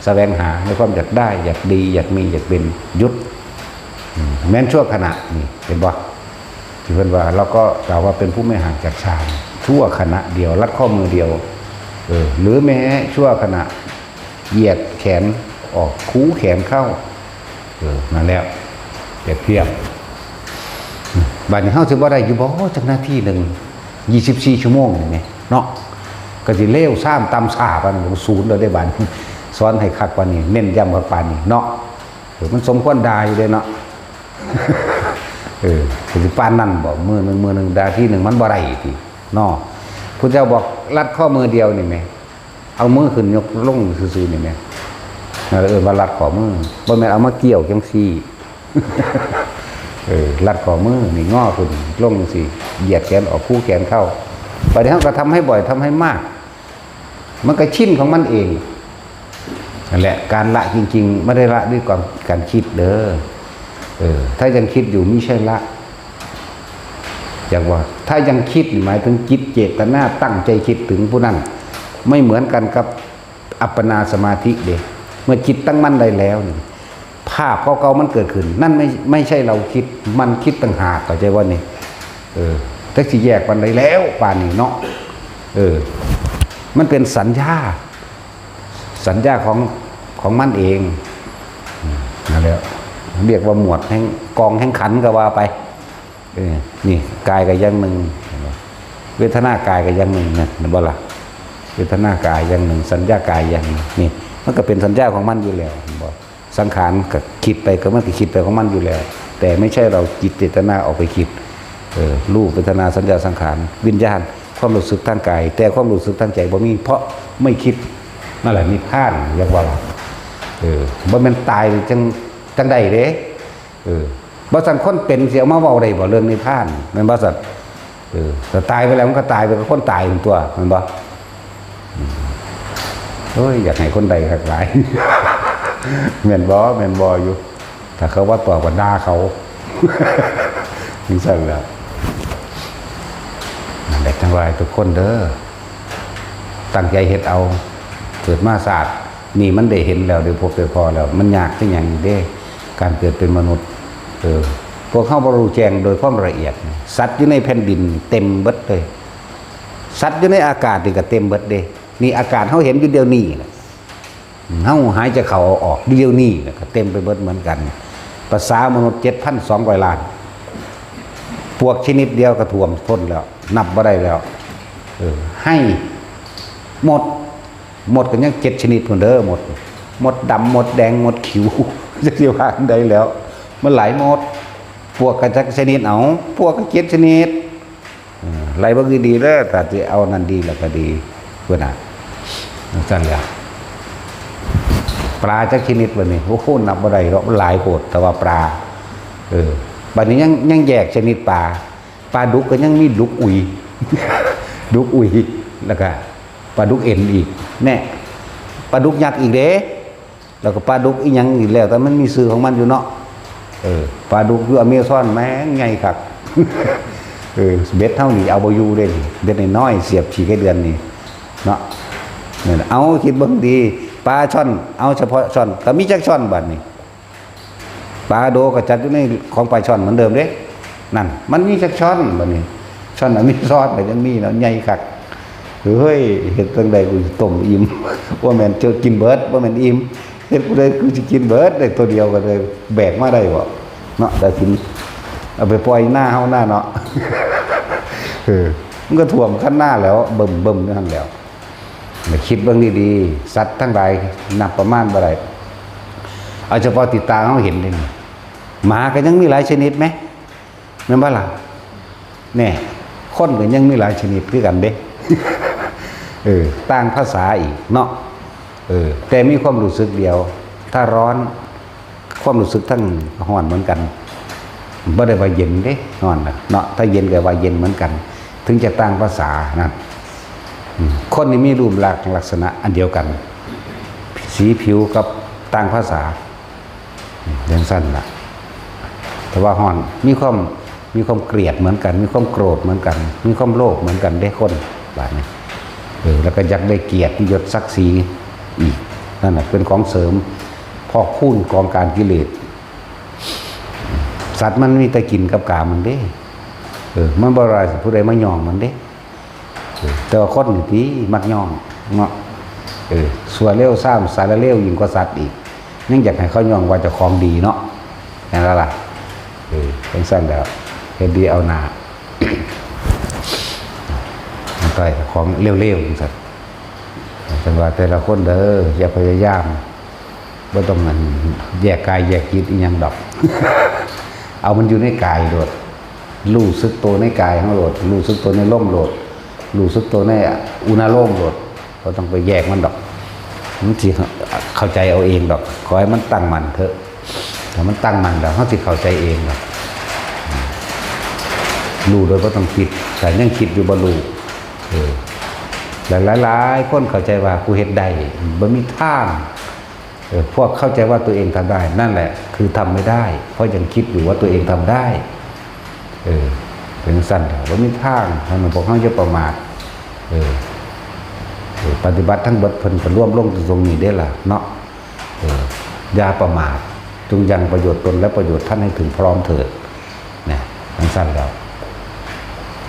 ສະແຫວງຫາໃນຄວາມຢາກໄດ້ ຢາກດີ ຢາກມີ ຢາກເປັນ ຢຸດ ອືມ ແມ່ນຊົ່ວຂະນະ ນີ້ ເຫັນບໍ່? ທີ່ເພິ່ນວ່າ ເຮົາກໍກ່າວວ່າເປັນຜູ້ໄມ່ຫ່າງຈາກຊານ ຊົ່ວຂະນະດຽວ ລັດຂໍ້ມືດຽວ ເອີ ຫຼືແມ້ຊົ່ວຂະນະ ຢຽດແຂນອອກ ຄູແຂນເຂົ້າ ເອີ ນັ້ນແຫຼະ ປຽບທຽບ ບາດນີ້ເຮົາຊິບໍ່ໄດ້ຢູ່ບໍ່ ຈັກນາທີໜຶ່ງ ຊາວສີ່ຊົ່ວໂມງນີ້ແໝ່ເນາະ ກໍຊິເລວຊາມຕ່ຳຊ້າປານສູນແລ້ວເດ້ ບາດນີ້ ສອນໃຫ້ຄັກປານນີ້ ເນັ້ນຢ້ຳຄັກປານນີ້ເນາະ ເອີ ມັນສົມຄວນດ່າຢູ່ເດ້ເນາະ ເອີ ກໍຊິປານນັ້ນບໍ ມື້ໜຶ່ງ ມື້ໜຶ່ງ ນາທີໜຶ່ງ ມັນບໍ່ໄດ້ຕິເນາະ ພຸດທະເຈົ້າບອກລັດຂໍ້ມືດຽວນີ້ແໝ່ ເອົາມືຂຶ້ນຍົກລົງຊື່ໆນີ້ແໝ່ ນັ້ນເອີ້ນວ່າລັດຂໍ້ມື ບໍ່ແມ່ນເອົາມາກ່ຽວຈັ່ງຊີ້ ເອີ ລັດຂໍ້ມືນີ້ ງໍຂຶ້ນລົງຈັ່ງຊີ້ ຢຽດແຂນອອກ ຄູແຂນເຂົ້າ ບາດນີ້ເຮົາກໍທຳໃຫ້ບ່ອຍ ທຳໃຫ້ມາກ ມັນກໍຊິນຂອງມັນເອງ ນັ້ນແຫຼະ ການລະຈິງໆ ບໍ່ໄດ້ລະດ້ວຍການ ການຄິດເດີ ເອີ ຖ້າຍັງຄິດຢູ່ ບໍ່ໃຊ່ລະ ຈັກວ່າ ຖ້າຍັງຄິດນີ້ ໝາຍເຖິງຈິດເຈດຕະນາຕັ້ງໃຈຄິດເຖິງຜູ້ນັ້ນ ໄມ່ເໝືອນກັນກັບອັບປະນາສະມາທິເດ້ ເມື່ອຈິດຕັ້ງໝັ້ນໄດ້ແລ້ວນີ້ ພາບເກົ່າໆມັນເກີດຂຶ້ນ ນັ້ນໄມ່ ໄມ່ໃຊ່ເຮົາຄິດ ມັນຄິດຕ່າງຫາກ ເຂົ້າໃຈບໍ່ນີ້? ເອີ ຈັກຊິແຍກປານໃດແລ້ວ ປານນີ້ເນາະ ເອີ ມັນເປັນສັນຍາ ສັນຍາຂອງ ຂອງມັນເອງ ອືມ ນັ້ນແຫຼະ ຮຽກວ່າໝວດແຫ່ງ ກອງແຫ່ງຂັນກໍວ່າໄປ ເອີ ນີ້ກາຍກໍຢ່າງໜຶ່ງ ເຫັນບໍ່? ເວທະນາກາຍກໍຢ່າງໜຶ່ງນະ ເຫັນບໍ່ລະ? ເວທະນາກາຍຢ່າງໜຶ່ງ ສັນຍາກາຍຢ່າງໜຶ່ງ ນີ້ ມັນກໍເປັນສັນຍາຂອງມັນຢູ່ແລ້ວ ເຫັນບໍ່? ສັງຂານກໍຄິດໄປ ກໍມັນກໍຄິດໄປຂອງມັນຢູ່ແລ້ວ ແຕ່ໄມ່ໃຊ່ເຮົາຈິດເຈດຕະນາອອກໄປຄິດ. ເອີ ຮູບ ເວທະນາ ສັນຍາ ສັງຂານ ວິນຍານ ຄວາມຮູ້ສຶກທາງກາຍ ແຕ່ຄວາມຮູ້ສຶກທາງໃຈບໍ່ມີ ເພາະໄມ່ຄິດ. ນັ້ນແຫຼະນິບພານ ຢາກເວົ້າ. ເອີ ບໍ່ແມ່ນຕາຍຈັ່ງ ຈັ່ງໄດ້ເດ້. ເອີ ບໍ່ຊັ້ນຄົນເປັນຊິເອົາມາເວົ້າໄດ້ບໍ່ເລື່ອງນິບພານ ແມ່ນບໍ່ຊັ້ນ? ເອີ ຖ້າຕາຍໄປແລ້ວມັນກໍຕາຍໄປກັບຄົນຕາຍຫັ້ນຕົວະ ແມ່ນບໍ່? ອືມ ໂອ້ຍ ຢາກໃຫ້ຄົນໄດ້ຄັກຫຼາຍ ແມ່ນບໍ່? ແມ່ນບໍ່ຢູ່? ຖ້າເຂົາບໍ່ຕອບກໍດ່າເຂົາ ຈັ່ງຊັ້ນແຫຼະ. ນັ້ນແຫຼະ ຈັ່ງວ່າໃຫ້ທຸກຄົນເດີ ຕັ້ງໃຈເຮັດເອົາ ເກີດມາຊາດນີ້ມັນໄດ້ເຫັນແລ້ວ ໄດ້ພົບໄດ້ພໍ້ແລ້ວ ມັນຍາກຄືຫຍັງອີກເດ້ ການເກີດເປັນມະນຸດ. ເອີ ພວກເຮົາບໍ່ຮູ້ແຈ້ງໂດຍຄວາມລະອຽດ. ສັດຢູ່ໃນແຜ່ນດິນເຕັມເບິດເລີຍ ສັດຢູ່ໃນອາກາດນີ້ກໍເຕັມເບິດເດ້. ນີ້ອາກາດເຮົາເຫັນຢູ່ດຽວນີ້ນະ ເຮົາຫາຍໃຈເຂົ້າເອົາອອກຢູ່ດຽວນີ້ນະ ກໍເຕັມໄປເບິດເໝືອນກັນ. ປະຊາມະນຸດເຈັດພັນສອງຮ້ອຍລ້ານ ປວກຊະນິດດຽວກໍຖ້ວມທົນແລ້ວ ນັບບໍ່ໄດ້ແລ້ວ. ເອີ ໄຮ່ ມົດ ມົດກໍຍັງເຈັດຊະນິດພຸ້ນເດີ ມົດ ມົດດຳ ມົດແດງ ມົດຂິວ ຈັກຊິວ່າອັນໃດແລ້ວ ມັນຫຼາຍມົດ. ປວກກໍຈັກຊະນິດ ເອົາ ປວກກໍເຈັດຊະນິດ. ເອີ ໄລ່ເບິ່ງດີໆເດີ ຖ້າຊິເອົານັ້ນດີແລ້ວກໍດີ ພຸ້ນນະ ຈັ່ງຊັ້ນແຫຼະ. ປາຈັກຊະນິດບັດນີ້ ໂອ້ໂຫ ນັບບໍ່ໄດ້ດອກ ມັນຫຼາຍໂພດ ແຕ່ວ່າປາ. ເອີ ບັດນີ້ຍັງ ຍັງແຍກຊະນິດປາ ປາດຸກກໍຍັງມີດຸກອຸຍ ດຸກອຸຍ ແລ້ວກໍປາດຸກເອັນອີກ ແນ່ ປາດຸກຍັກອີກເດ້ ແລ້ວກໍປາດຸກອີ່ຫຍັງອີກ ແລ້ວແຕ່ມັນມີຊື່ຂອງມັນຢູ່ເນາະ. ເອີ ປາດຸກຢູ່ອາເມຊອນແມ່ງໃຫຍ່ຄັກ ເອີ ເບັດເຮົານີ້ເອົາບໍ່ຢູ່ເດ້ນີ້ ເບັດນ້ອຍໆ ສຽບຂີ້ໄສ້ເດືອນນີ້ເນາະ. ເອົາ ຄິດເບິ່ງດີ ປາຊ່ອນ ເອົາສະເພາະຊ່ອນ ກໍມີຈັກຊ່ອນບັດນີ້? ປາໂດກໍຈັດຢູ່ໃນຂອງປາຊ່ອນເໝືອນເດີມເດ້. ນັ້ນ ມັນມີຈັກຊ່ອນບັດນີ້? ຊ່ອນອາເມຊອນກໍຍັງມີເນາະ ໃຫຍ່ຄັກ. ເຮີ້ຍ ເຮັດຈັ່ງໃດກູຊິຕົ້ມອີ່ມ? ບໍ່ແມ່ນເຈົ້າກິນເບິດ ບໍ່ແມ່ນອີ່ມ. ເຮັດຈັ່ງໃດກູຊິກິນເບິດ ໄດ້ໂຕດຽວກໍໄດ້ແບກມາໄດ້ບໍ່ເນາະ? ໄດ້ກິນ ເອົາໄປປ່ອຍນາເຮົານາເນາະ. ເອີ ມັນກໍຖ້ວມຄັນນາແລ້ວ ເບິ່ມໆຢູ່ຫັ້ນແລ້ວ. ແລະ ຄິດເບິ່ງດີໆ ສັດທັງຫຼາຍນັບປະມານບໍ່ໄດ້ ເອົາສະເພາະທີ່ຕາເຮົາເຫັນເດ້ນີ້. ໝາກໍຍັງມີຫຼາຍຊະນິດແມະ ແມ່ນບໍ່ລະ? ແນ່ ຄົນກໍຍັງມີຫຼາຍຊະນິດຄືກັນເດ້. ເອີ ຕ່າງພາສາອີກເນາະ. ເອີ ແຕ່ມີຄວາມຮູ້ສຶກດຽວ ຖ້າຮ້ອນ ຄວາມຮູ້ສຶກທັງຮ້ອນເໝືອນກັນ ບໍ່ໄດ້ວ່າເຢັນເດ້ ຮ້ອນນະເນາະ. ຖ້າເຢັນກໍວ່າເຢັນເໝືອນກັນ ເຖິງຈະຕ່າງພາສານັ້ນ. ອືມ ຄົນນີ້ມີຮູບລັກລັກສະນະອັນດຽວກັນ ສີຜິວກັບຕ່າງພາສາ ຈັ່ງຊັ້ນລະ. ແຕ່ວ່າຮ້ອນ ມີຄວາມ ມີຄວາມກຽດເໝືອນກັນ ມີຄວາມໂກຣດເໝືອນກັນ ມີຄວາມໂລບເໝືອນກັນເດ້ຄົນບາດນີ້. ເອີ ແລ້ວກໍຢາກໄດ້ກຽດນິຍົດສັກສີອີກ ນັ້ນນະເປັນຂອງເສີມ ພອກພູນກອງການກິເລດ. ສັດມັນມີແຕ່ກິນກັບກາມມັນເດ້. ເອີ ມັນບໍ່ວ່າຜູ້ໃດມາຍ້ອງມັນເດ້. ເອີ ແຕ່ວ່າຄົນນີ້ຕິມັກຍ້ອງເນາະ. ເອີ ຊົ່ວເລວຊາມສາລະເລວຍິ່ງກວ່າສັດອີກ ຍັງຢາກໃຫ້ເຂົາຍ້ອງວ່າເຈົ້າຂອງດີເນາະ ແມ່ນລະລະ. ເອີ ຈັ່ງຊັ້ນແລ້ວ ເຮັດດີເອົາໜ້າ ຕ້ອຍຂອງເລວໆ ຈັ່ງຊັ້ນ. ຈັ່ງວ່າແຕ່ລະຄົນເດີ ຢ່າພະຍາຍາມ ບໍ່ຕ້ອງອັນ ແຍກກາຍແຍກຈິດອີ່ຫຍັງດອກ. ເອົາມັນຢູ່ໃນກາຍໂລດ ຮູ້ສຶກໂຕໃນກາຍເຮົາໂລດ ຮູ້ສຶກໂຕໃນລົມໂລດ ຮູ້ສຶກໂຕໃນອຸນາໂລມໂລດ. ບໍ່ຕ້ອງໄປແຍກມັນດອກ ມັນຊິເຂົ້າໃຈເອົາເອງດອກ. ຂໍໃຫ້ມັນຕັ້ງໝັ້ນເຖາະ ຖ້າມັນຕັ້ງໝັ້ນແລ້ວ ເຮົາຊິເຂົ້າໃຈເອງດອກ. ຮູ້ໂດຍບໍ່ຕ້ອງຄິດ ຖ້າຍັງຄິດຢູ່ບໍ່ຮູ້. ເອີ ຫຼາຍໆຄົນເຂົ້າໃຈວ່າ ກູເຮັດໄດ້ ບໍ່ມີທາງ. ເອີ ພວກເຂົ້າໃຈວ່າຕົວເອງທຳໄດ້ ນັ້ນແຫຼະຄືທຳໄມ່ໄດ້ ເພາະຍັງຄິດຢູ່ວ່າຕົວເອງທຳໄດ້. ເອີ ເປັນຈັ່ງຊັ້ນ ບໍ່ມີທາງ. ເພາະນັ້ນພວກເຮົາຢ່າປະໝາດ. ເອີ ເອີ ປະຕິບັດທັງເບິດເພິ່ນກໍລວມລົງຢູ່ຕົງນີ້ເດ້ລະເນາະ. ເອີ ຢ່າປະໝາດ ຈົ່ງຍັ່ງປະໂຫຍດຕົນ ແລະ ປະໂຫຍດທ່ານໃຫ້ເຖິງພ້ອມເຖີດ. ນະ ຈັ່ງຊັ້ນແລ້ວ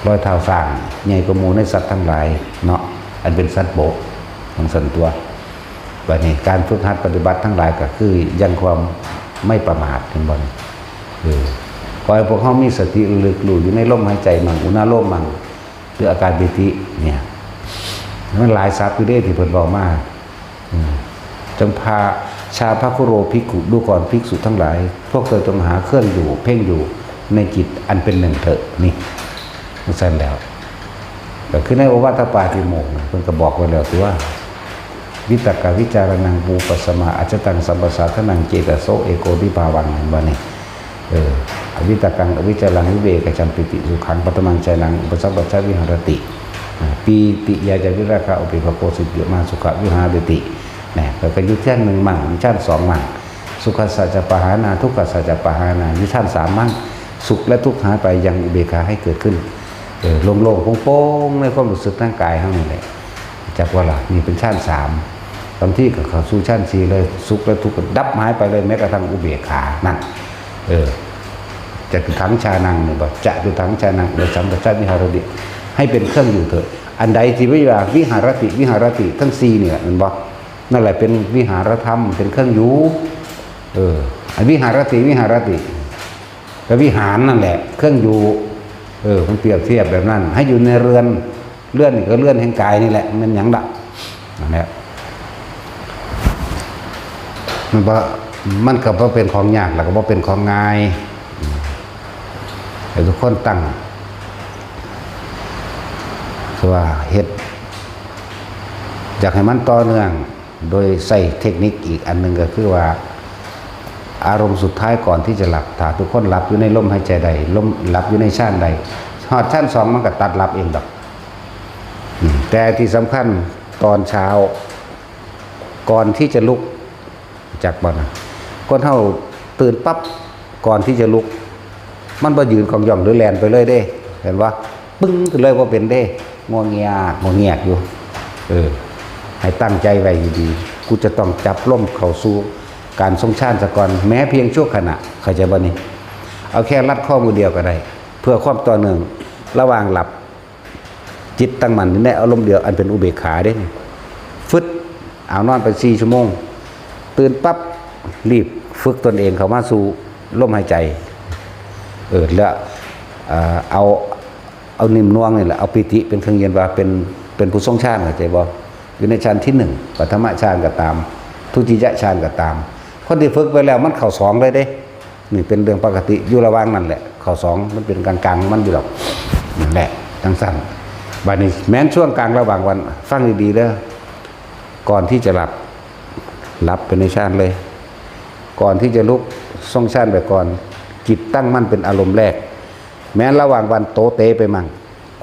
ຮອຍເທົ້າຊ້າງໃຫຍ່ກວ່າໝູ່ໃນສັດທັງຫຼາຍເນາະ ອັນເປັນສັດບົກ ຈັ່ງຊັ້ນຕົວະ. ບັດນີ້ການຝຶກຫັດປະຕິບັດທັງຫຼາຍກໍຄືຍັງຄວາມໄມ່ປະໝາດ ເຫັນບໍ່? ເອີ ຂໍໃຫ້ພວກເຮົາມີສະຕິລະລຶກຮູ້ຢູ່ໃນລົມຫາຍໃຈມັ່ງ ອຸນາໂລມມັ່ງ ຫຼືອາການປີຕິເນຍ ມັນຫຼາຍສັບຢູ່ເດ້ທີ່ເພິ່ນເວົ້າມາ. ອືມ จงพา ชาพะคุโรภิกขุ ดูก่อนภิกษุทั้งหลาย พวกเธอจงหาเครื่องอยู่ เพ่งอยู่ในจิตอันเป็นหนึ่งเถิด นี่ จั่งซั้นแล้ว ก็คือในโอวาทปาติโมกข์นี่ เพิ่นก็บอกไว้แล้วตั่ว วิตกวิจารณัง ปูปะสะมา อัจจตัง สัมปะสาทะนัง เจตะโส เอโกทิภาวัง เห็นบ่นี่ เออ อวิตกัง อวิจลัง วิเวกจัมปิติ สุขัง ปัทมังฌานัง อุปสัมปชัญญะ วิหารติ อ่า ปีติยาจา วิราคะ อุเปกขาโขสิตยมา สุขะ วิหารติ นะ แล้วก็อยู่ชั้นหนึ่งมั่ง ชั้นสองมั่ง สุขัสสะจะปะหานา ทุกขัสสะจะปะหานา อยู่ชั้นสามมั่ง สุขและทุกข์หายไป ยังอุเบกขาให้เกิดขึ้น เออ โล่งๆ โปร่งๆ ในความรู้สึกทางกายเฮานี่แหละ จักว่าล่ะ นี่เป็นชั้นสาม บางทีก็เข้าสู่ชั้นสี่เลย สุขและทุกข์ก็ดับหายไปเลย แม้กระทั่งอุเบกขานั่น เออ จตุตถังฌานังนี่บ่ จตุตถังฌานัง อุปสัมปชัญญะ วิหารติ ให้เป็นเครื่องอยู่เถิด อันใดที่วิหาร วิหารติ วิหารติ ทั้งสี่นี่แหละ แม่นบ่ นั่นแหละเป็นวิหารธรรม เป็นเครื่องอยู่ เออ อันวิหารติ วิหารติ ก็วิหารนั่นแหละ เครื่องอยู่ เออ มันเปรียบเทียบแบบนั้น ให้อยู่ในเรือน เรือนนี่ก็เรือนแห่งกายนี่แหละ แม่นหยังดะ นั่นแหละ มันบ่ มันก็บ่เป็นของยาก แล้วก็บ่เป็นของง่าย อืม ให้ทุกคนตั้ง คือว่าเฮ็ด อยากให้มันต่อเนื่อง โดยใช้เทคนิคอีกอันหนึ่งก็คือว่า อารมณ์สุดท้ายก่อนที่จะหลับ ถ้าทุกคนหลับอยู่ในลมหายใจใด ลม หลับอยู่ในฌานใด ฮอดฌานสองมันก็ตัดหลับเองดอก อืม แต่ที่สำคัญตอนเช้า ก่อนที่จะลุก จักบ่นะ คนเฮาตื่นปั๊บ ก่อนที่จะลุก มันบ่ยืนกองย่องหรือแล่นไปเลยเด้ เห็นบ่ ปึ้งขึ้นเลยบ่เป็นเด้ งัวเงียก งัวเงียกอยู่ เออ ให้ตั้งใจไว้ดีๆ กูจะต้องจับลมเข้าสู่การทรงฌานซะก่อน แม้เพียงชั่วขณะ เข้าใจบ่นี่ เอาแค่รัดข้อมือเดียวก็ได้ เพื่อความต่อเนื่องระหว่างหลับ จิตตั้งมั่นอยู่ในอารมณ์เดียวอันเป็นอุเบกขาเด้ ฟึด เอานอนไปสี่ชั่วโมง ตื่นปั๊บ รีบฝึกตนเองเข้ามาสู่ลมหายใจ เออ แล้ว เอ่อ เอา เอานิ่มนวลนี่แหละ เอาปีติเป็นเครื่องยืนว่าเป็น เป็นผู้ทรงฌาน เข้าใจบ่ อยู่ในฌานที่หนึ่ง ปฐมฌานก็ตาม ทุติยฌานก็ตาม คนที่ฝึกไปแล้วมันเข้าสองเลยเด้ นี่เป็นเรื่องปกติ อยู่ระหว่างนั่นแหละ เข้าสอง มันเป็นกลางๆ ของมันอยู่ดอก นั่นแหละ จั่งซั้น บัดนี้แม้นช่วงกลางระหว่างวัน ฟังดีๆ เด้อ ก่อนที่จะหลับ หลับไปในฌานเลย ก่อนที่จะลุก ทรงฌานไปก่อน จิตตั้งมั่นเป็นอารมณ์แรก แม้นระหว่างวันโตเตไปมั่ง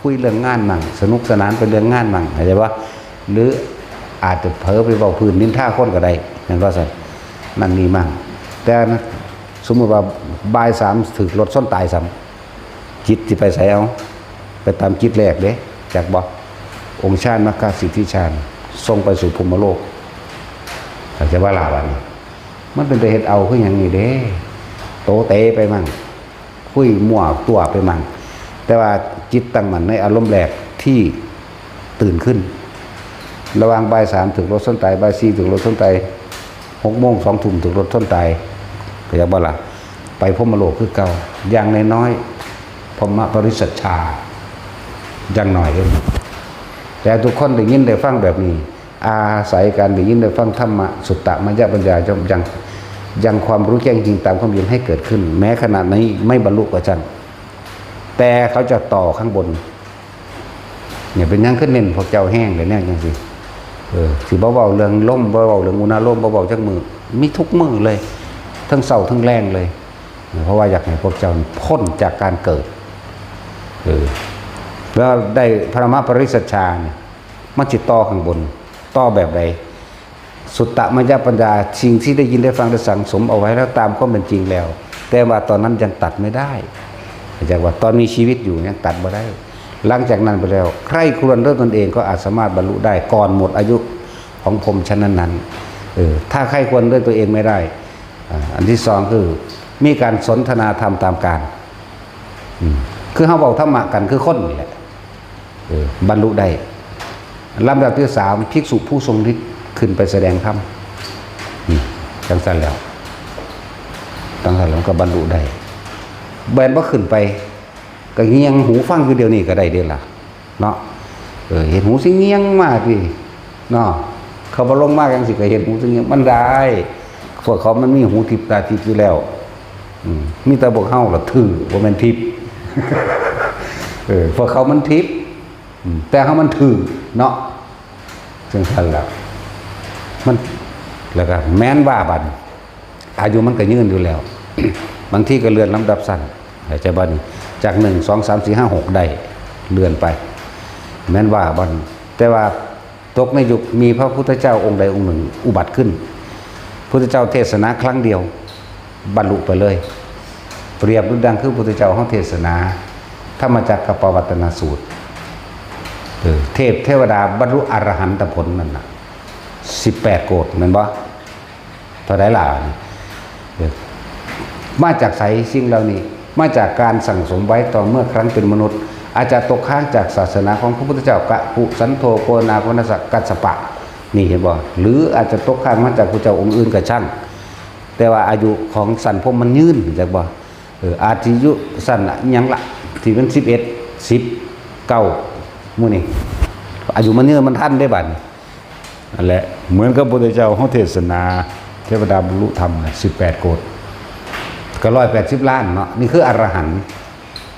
คุยเรื่องงานมั่ง สนุกสนานไปเรื่องงานมั่ง เข้าใจบ่ หรืออาจจะเผลอไปเว้าพื้นนินทาคนก็ได้ แม่นบ่ซั่น นั่นนี่มั่ง แต่นะ สมมุติว่าบ่ายสามถูกรถชนตายซ้ำ จิตสิไปไสเอา ไปตามจิตแรกเด้ จักบ่ องค์ฌาน มรรค สิทธิฌาน ส่งไปสู่พรหมโลก เข้าใจบ่ล่ะ บัดนี้ มันเป็นแต่เฮ็ดเอาคือหยังนี่เด้ โตเตไปมั่ง คุยมั่วตั๋วไปมั่ง แต่ว่าจิตตั้งมั่นในอารมณ์แรกที่ตื่นขึ้น ระหว่างบ่ายสามถูกรถชนตาย บ่ายสี่ถูกรถชนตาย หกโมง สองทุ่มถูกรถชนตาย เข้าใจบ่ล่ะ ไปพรหมโลกคือเก่า อย่างน้อยๆ พรหมปริสัชชา อย่างน้อยเด้อ แต่ทุกคนได้ยินได้ฟังแบบนี้ อาศัยการได้ยินได้ฟังธรรมะ สุตตะมยปัญญา ยัง ยังความรู้แจ้งจริงตามความจริงให้เกิดขึ้น แม้ขณะนี้ไม่บรรลุก็ช่าง แต่เขาจะต่อข้างบน เนี่ย เป็นหยังคือเน้นพวกเจ้าแฮง แต่แนวจั่งซี้ เออ สิบ่เว้าเรื่องลม บ่เว้าเรื่องอุณาโลม บ่เว้าจักมื้อ มีทุกมื้อเลย ทั้งเช้าทั้งแลงเลย เพราะว่าอยากให้พวกเจ้าพ้นจากการเกิด เออ แล้วได้พรหมปริสัชชาเนี่ย มันสิต่อข้างบน ต่อแบบใด สุตตะมยปัญญา สิ่งที่ได้ยินได้ฟังได้สั่งสมเอาไว้แล้วตามความเป็นจริงแล้ว แต่ว่าตอนนั้นยังตัดไม่ได้ เข้าใจว่าตอนมีชีวิตอยู่ยังตัดบ่ได้ หลังจากนั้นไปแล้ว ใคร่ครวญด้วยตนเองก็อาจสามารถบรรลุได้ก่อนหมดอายุของพรหมชั้นนั้นๆ เออ ถ้าใคร่ครวญด้วยตัวเองไม่ได้ อ่า อันที่สองคือมีการสนทนาธรรมตามกาล อืม คือเฮาเว้าธรรมะกันคือคนนี่แหละ เออ บรรลุได้ ลำดับที่สาม ภิกษุผู้ทรงฤทธิ์ขึ้นไปแสดงธรรม อืม จั่งซั้นแล้ว จั่งซั้นแล้วก็บรรลุได้ แม่นบ่ขึ้นไป ก็เงี่ยงหูฟังอยู่เดี๋ยวนี้ก็ได้เด้ล่ะ เนาะ เออ เห็นหูสิเงี่ยงมาติ เนาะ ເຂົາບໍ່ລົງມາຈັ່ງຊີ້ກໍເຫັນຫູເຫັນຫຍັງມັນໄດ້. ພວກເຂົາມັນມີຫູທິບຕາທິບຢູ່ແລ້ວ. ອືມ ມີແຕ່ພວກເຮົາລະຖື ບໍ່ແມ່ນທິບ. ເອີ ພວກເຂົາມັນທິບ ອືມ ແຕ່ເຮົາມັນຖືເນາະ. ຈັ່ງຊັ້ນລະ ມັນ ແລ້ວກໍແມ່ນວ່າບັດນີ້ ອາຍຸມັນກໍຍືນຢູ່ແລ້ວ ບາງທີກໍເລື່ອນລຳດັບຊັ້ນ ເຂົ້າໃຈບໍ່ນີ້? ຈາກໜຶ່ງ ສອງ ສາມ ສີ່ ຫ້າ ຫົກ ໄດ້ ເລື່ອນໄປ ແມ່ນວ່າບັດນີ້ ແຕ່ວ່າຕົກໃນຍຸກມີພະພຸດທະເຈົ້າອົງໃດອົງໜຶ່ງອຸບັດຂຶ້ນ ພຸດທະເຈົ້າເທດສະໜາຄັ້ງດຽວ ບັນລຸໄປເລີຍ. ປຽບດູດັ່ງຄືພຸດທະເຈົ້າເຮົາເທດສະໜາທຳມະຈັກກະປະວັດຕະນະສູດ ເອີ ເທບເທວະດາບັນລຸອະລະຫັນຕະຜົນນັ້ນນະ ສິບແປດໂກດ ແມ່ນບໍ່? ເທົ່າໃດລະ? ເອີ ມາຈາກໃສສິ່ງເຫຼົ່ານີ້? ມາຈາກການສັ່ງສົມໄວ້ຕອນເມື່ອຄັ້ງເປັນມະນຸດ ອາດຈະຕົກຄ້າງຈາກສາສະໜາຂອງພະພຸດທະເຈົ້າ ກະກຸສັນໂທ ໂກນາໂກນະສະ ກັດສະປະ ນີ້ເຫັນບໍ່? ຫຼືອາດຈະຕົກຄ້າງມາຈາກຜູ້ເຈົ້າອົງອື່ນກໍຊ່າງ ແຕ່ວ່າອາຍຸຂອງຊັ້ນພົມມັນຍືນ ຮູ້ຈັກບໍ່? ເອີ ອາດຊິຢູ່ຊັ້ນຫຍັງລະ ທີ່ມັນສິບເອັດ ສິບເກົ້າ ມື້ນີ້ ອາຍຸມັນຍືນ ມັນທັນເດ້ບາດນີ້. ນັ້ນແຫຼະ ເໝືອນກັບພຸດທະເຈົ້າເຮົາເທດສະໜາເທວະດາບັນລຸທຳນະ ສິບແປດໂກດ ກໍຮ້ອຍແປດສິບລ້ານເນາະ. ນີ້ຄືອະລະຫັນ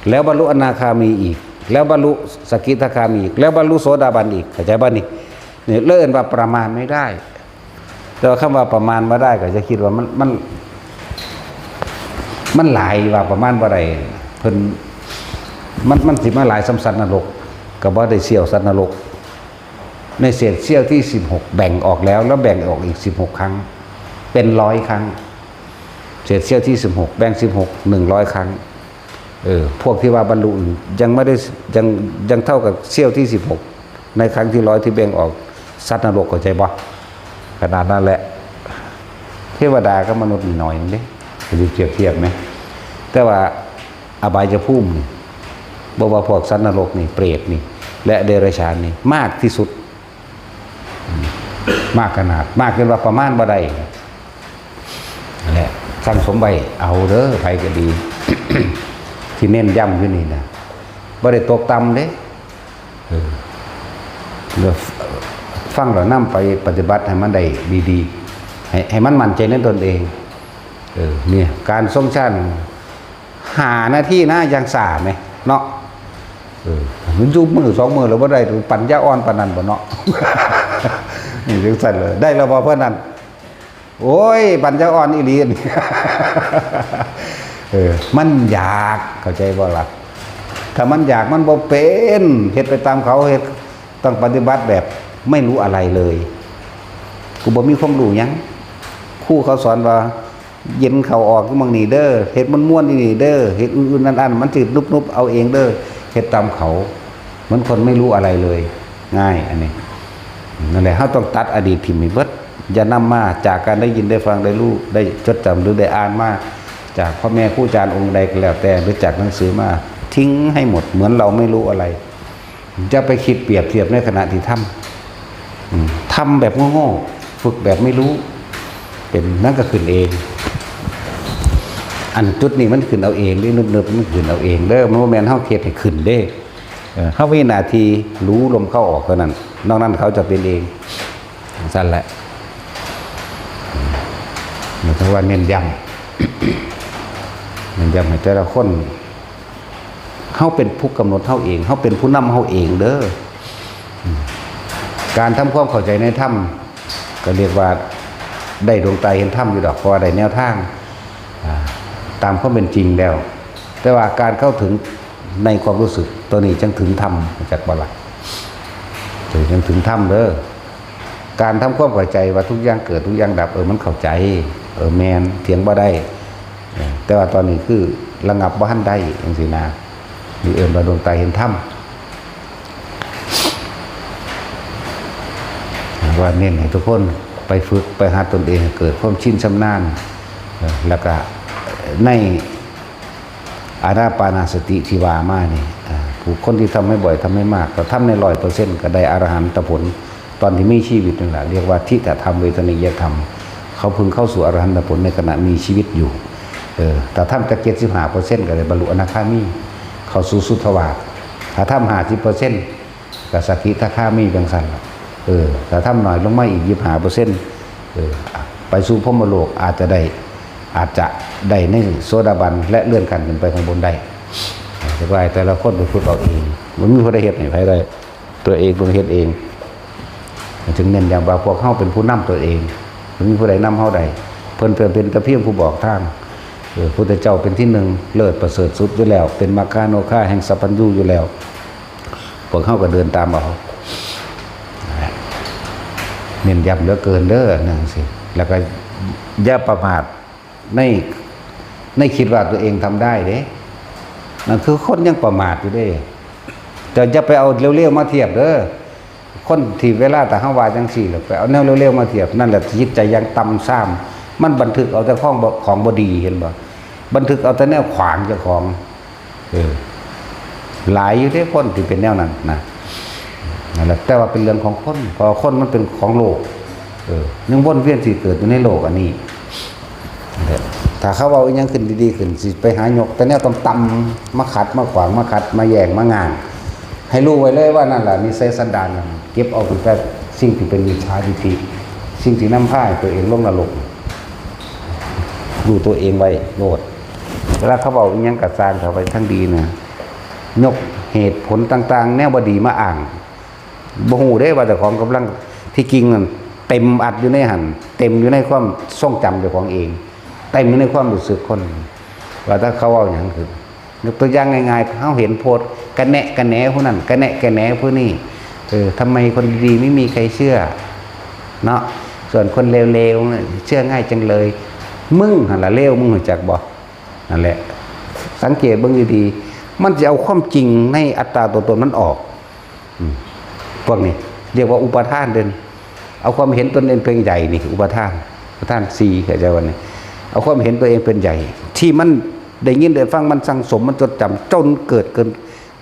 ແລ້ວບັນລຸອະນາຄາມີອີກ ແລ້ວບັນລຸສະກິທາຄາມີອີກ ແລ້ວບັນລຸໂສດາບັນອີກ ເຂົ້າໃຈບໍ່ນີ້? ນີ້ເອີ້ນວ່າປະມານໄມ່ໄດ້. ແຕ່ວ່າຄຳວ່າປະມານບໍ່ໄດ້ ກໍຢ່າຄິດວ່າມັນ ມັນ ມັນຫຼາຍວ່າປະມານບໍ່ໄດ້ ເພິ່ນ ມັນ ມັນຊິມາຫຼາຍສ່ຳສັດນະລົກ ກໍບໍ່ໄດ້ສ່ຽວສັດນະລົກ. ໃນເສດສ່ຽວທີສິບຫົກແບ່ງອອກແລ້ວ ແລ້ວແບ່ງອອກອີກສິບຫົກຄັ້ງ ເປັນຮ້ອຍຄັ້ງ. ເສດສ່ຽວທີສິບຫົກແບ່ງສິບຫົກ ໜຶ່ງຮ້ອຍຄັ້ງ. ເອີ ພວກທີ່ວ່າບັນລຸນີ້ ຍັງບໍ່ໄດ້ ຍັງ ຍັງເທົ່າກັບສ່ຽວທີສິບຫົກ ໃນຄັ້ງທີຮ້ອຍທີ່ແບ່ງອອກສັດນະລົກ ເຂົ້າໃຈບໍ່? ຂະໜາດນັ້ນແຫຼະ ເທວະດາກັບມະນຸດນີ້ໜ້ອຍໜຶ່ງເດ້ ກໍຊິປຽບທຽບແມ. ແຕ່ວ່າອະບາຍຍະພູມນີ້ ບໍ່ວ່າພວກສັດນະລົກນີ້ ເປດນີ້ ແລະ ເດຍລະສານນີ້ ມາກທີ່ສຸດ. ມາກຂະໜາດ ມາກຈົນວ່າປະມານບໍ່ໄດ້. ນັ້ນແຫຼະ ສັ່ງສົມໄວ້ເອົາເດີ ໃຜກໍດີ ທີ່ເນັ້ນຢ້ຳຢູ່ນີ້ນະ ບໍ່ໄດ້ຕົກຕ່ຳເດ້. ເອີ ຟັງແລ້ວນຳໄປປະຕິບັດໃຫ້ມັນໄດ້ດີໆ ໃຫ້ ໃຫ້ມັນໝັ້ນໃຈໃນຕົນເອງ. ເອີ ນີ້ການຊົງຊານ ຫ້ານາທີນະ ຢ່າງຊ້າແມເນາະ. ເອີ ມັນຢູ່ມື້ສອງມື້ແລ້ວບໍ່ໄດ້ ປັນຍາອ່ອນປານນັ້ນບໍ່ເນາະ? ນີ້ຈັ່ງຊັ້ນເລີຍ ໄດ້ແລ້ວບໍ່ເພິ່ນນັ້ນ? ໂອ້ຍ ປັນຍາອ່ອນອີ່ຫຼີ. ເອີ ມັນຢາກ ເຂົ້າໃຈບໍ່ລະ? ຖ້າມັນຢາກມັນບໍ່ເປັນ ເຮັດໄປຕາມເຂົາ ເຮັດ ຕ້ອງປະຕິບັດແບບໄມ່ຮູ້ອະໄລເລີຍ. ກູບໍ່ມີຄວາມຮູ້ຫຍັງ ຄູເຂົາສອນວ່າ ເຢັນເຂົ້າອອກຢູ່ໝ່ອງນີ້ເດີ ເຮັດມ່ວນໆຢູ່ນີ້ເດີ ເຮັດອຸ່ນໆອັ່ນໆ ມັນຊິນຸບໆເອົາເອງເດີ ເຮັດຕາມເຂົາ ເໝືອນຄົນໄມ່ຮູ້ອະໄລເລີຍ ງ່າຍອັນນີ້. ນັ້ນແຫຼະ ເຮົາຕ້ອງຕັດອະດີດຖິ້ມໃຫ້ເບິດ ຢ່ານຳມາ ຈາກການໄດ້ຍິນໄດ້ຟັງ ໄດ້ຮູ້ ໄດ້ຈົດຈຳ ຫຼື ໄດ້ອ່ານມາຈາກພໍ່ແມ່ຄູອາຈານອົງໃດກໍແລ້ວແຕ່ ຫຼື ຈາກໜັງສືມາ ຖິ້ມໃຫ້ໝົດ ເໝືອນເຮົາໄມ່ຮູ້ອະໄລ. ຢ່າໄປຄິດປຽບທຽບໃນຂະນະທີ່ທຳ ອືມ ທຳແບບໂງ່ໆ ຝຶກແບບໄມ່ຮູ້ ເປັນ ມັນກໍຂຶ້ນເອງ. ອັນຈຸດນີ້ມັນຂຶ້ນເອົາເອງເດ້ ເນີບໆ ມັນຂຶ້ນເອົາເອງເດີ ມັນບໍ່ແມ່ນເຮົາເຮັດໃຫ້ຂຶ້ນເດ້. ເອີ ເຮົາມີໜ້າທີ່ຮູ້ລົມເຂົ້າອອກເທົ່ານັ້ນ ນອກນັ້ນເຂົາຈະເປັນເອງ. ຈັ່ງຊັ້ນແຫຼະ ເພາະວ່າເນັ້ນຢ້ຳ ເນັ້ນຢ້ຳໃຫ້ແຕ່ລະຄົນ ເຮົາເປັນຜູ້ກຳນົດເຮົາເອງ ເຮົາເປັນຜູ້ນຳເຮົາເອງເດີ. ການທຳຄວາມເຂົ້າໃຈໃນທຳ ກໍລຽກວ່າໄດ້ດວງຕາເຫັນທຳຢູ່ດອກ ເພາະວ່າໄດ້ແນວທາງ ອາ ຕາມຄວາມເປັນຈິງແລ້ວ. ແຕ່ວ່າການເຂົ້າເຖິງໃນຄວາມຮູ້ສຶກ ໂຕນີ້ຈັ່ງເຖິງທຳ ຮູ້ຈັກບໍ່ລະ? ໂຕນີ້ຈັ່ງເຖິງທຳເດີ. ການທຳຄວາມເຂົ້າໃຈວ່າທຸກຢ່າງເກີດ ທຸກຢ່າງດັບ ເອີ ມັນເຂົ້າໃຈ ເອີ ແມ່ນ ຖຽງບໍ່ໄດ້ ເອີ ແຕ່ວ່າຕອນນີ້ຄືລະງັບບໍ່ທັນໄດ້ ຈັ່ງຊີ້ນະ ນີ້ເອີ້ນວ່າດວງຕາເຫັນທຳ. ວ່າເນັ້ນໃຫ້ທຸກຄົນໄປຝຶກ ໄປຫັດຕົນເອງໃຫ້ເກີດຄວາມຊິນຊຳນານ ເອີ ແລ້ວກະໃນ ອານາປານະສະຕິທີ່ວ່າມານີ້ ອາ ຜູ້ຄົນທີ່ທຳໃຫ້ບ່ອຍ ທຳໃຫ້ມາກ ກໍທຳໃນຮ້ອຍເປີເຊັນ ກໍໄດ້ອະລະຫັນຕະຜົນຕອນທີ່ມີຊີວິດນັ້ນລະ ລຽກວ່າທິຕະທຳ ເວທະນີຍະທຳ. ເຂົາເພິ່ງເຂົ້າສູ່ອະລະຫັນຕະຜົນໃນຂະນະມີຊີວິດຢູ່. ເອີ ຖ້າທຳຈັກເຈັດສິບຫ້າເປີເຊັນ ກໍໄດ້ບັນລຸອະນາຄາມີ ເຂົ້າສູ່ສຸດທະວາດ. ຖ້າທຳຫ້າສິບເປີເຊັນ ກໍສະກິທາຄາມີ ຈັ່ງຊັ້ນລະ. ເອີ ຖ້າທຳໜ້ອຍລົງມາອີກ ຊາວຫ້າເປີເຊັນ ເອີ ໄປສູ່ພົມມະໂລກ ອາດຈະໄດ້ ອາດຈະໄດ້ໃນໂສດາບັນ ແລະ ເລື່ອນຂັ້ນຂຶ້ນໄປຂ້າງບົນໄດ້. ແຕ່ວ່າໃຫ້ແຕ່ລະຄົນໄປຝຶກເອົາເອງ ບໍ່ມີຜູ້ໃດເຮັດໃຫ້ໃຜໄດ້ ຕົວເອງຕ້ອງເຮັດເອງ. ຈຶ່ງເນັ້ນຢ້ຳວ່າພວກເຮົາເປັນຜູ້ນຳຕົວເອງ ບໍ່ມີຜູ້ໃດນຳເຮົາໄດ້. ເພິ່ນເປັນ ເປັນແຕ່ພຽງຜູ້ບອກທາງ. ເອີ ພຸດທະເຈົ້າເປັນທີໜຶ່ງ ເລີດປະເສີດສຸດຢູ່ແລ້ວ ເປັນມັກຄາໂນຄາແຫ່ງສັບພັນຍູຢູ່ແລ້ວ. ພວກເຮົາກໍເດີນຕາມເອົາ. ເນັ້ນຢ້ຳເຫຼືອເກີນເດີ ຈັ່ງຊີ້. ແລ້ວກໍຢ່າປະໝາດໃນ ໃນຄິດວ່າຕົວເອງທຳໄດ້ເດ້. ນັ້ນຄືຄົນຍັງປະໝາດຢູ່ເດ້. ເຈົ້າຢ່າໄປເອົາເລວໆມາທຽບເດີ. ຄົນທີ່ເວລາຖ້າເຮົາວ່າຈັ່ງຊີ້ແລ້ວ ໄປເອົາແນວເລວໆມາທຽບ ນັ້ນແຫຼະຈິດໃຈຢ່າງຕ່ຳຊາມ. ມັນບັນທຶກເອົາແຕ່ຂອງບໍ່ ຂອງບໍ່ດີ ເຫັນບໍ່? ບັນທຶກເອົາແຕ່ແນວຂວາງເຈົ້າຂອງ. ເອີ ຫຼາຍຢູ່ເດ້ຄົນທີ່ເປັນແນວນັ້ນນະ. ນັ້ນແຫຼະ ແຕ່ວ່າເປັນເລື່ອງຂອງຄົນ ເພາະວ່າຄົນມັນເປັນຂອງໂລກ. ເອີ ຍັງວົນວຽນຊິເກີດຢູ່ໃນໂລກອັນນີ້. ແຫຼະ ຖ້າເຂົາເວົ້າອີ່ຫຍັງຂຶ້ນດີໆຂຶ້ນ ຊິໄປຫາຍົກແຕ່ແນວຕ່ຳໆມາຂັດມາຂວາງ ມາຂັດມາແຍ່ງມາງາງ. ໃຫ້ຮູ້ໄວ້ເລີຍວ່ານັ້ນລະນິໄສສັນດານນັ້ນ ເກັບເອົາຕັ້ງແຕ່ສິ່ງທີ່ເປັນມິດສາທິດຖິ ສິ່ງທີ່ນຳພາໃຫ້ຕົວເອງລົງນະລົກ. ຮູ້ຕົວເອງໄວ້ໂລດ. ເວລາເຂົາເວົ້າອີ່ຫຍັງກໍຊ່າງ ເຂົາໄປທາງດີນະ ຍົກເຫດຜົນຕ່າງໆແນວບໍ່ດີມາອ້າງ. ບໍ່ຮູ້ເດ້ວ່າເຈົ້າຂອງກຳລັງ ທີ່ຈິງນັ້ນເຕັມອັດຢູ່ໃນຫັ້ນ ເຕັມຢູ່ໃນຄວາມຊົງຈຳເຈົ້າຂອງເອງ ເຕັມຢູ່ໃນຄວາມຮູ້ສຶກຄົນ. ວ່າແຕ່ເຂົາເວົ້າຫຍັງຄື ຍົກຕົວຢ່າງງ່າຍໆ ເຮົາເຫັນໂພສກະແນະກະແໜຜູ້ນັ້ນ ກະແນະກະແໜຜູ້ນີ້. ເອີ ທຳໄມຄົນດີໆໄມ່ມີໃຄເຊື່ອເນາະ ສ່ວນຄົນເລວໆເຊື່ອງ່າຍຈັງເລີຍ. ມຶງຫັ້ນລະເລວ ມຶງຮູ້ຈັກບໍ່? ນັ້ນແຫຼະ ສັງເກດເບິ່ງດີໆ ມັນຊິເອົາຄວາມຈິງໃນອັດຕາຕົວຕົນມັນອອກ. ອືມ ພວກນີ້ຮຽກວ່າອຸປາທານເດັ່ນ ເອົາຄວາມເຫັນຕົນເອງເປັນໃຫຍ່ນີ້ ອຸປາທານ ອຸປາທານສີ່ ເຂົ້າໃຈບໍ່ນີ້? ເອົາຄວາມເຫັນຕົວເອງເປັນໃຫຍ່ ທີ່ມັນໄດ້ຍິນໄດ້ຟັງ ມັນສັງສົມ ມັນຈົດຈຳ ຈົນເກີດເປັນ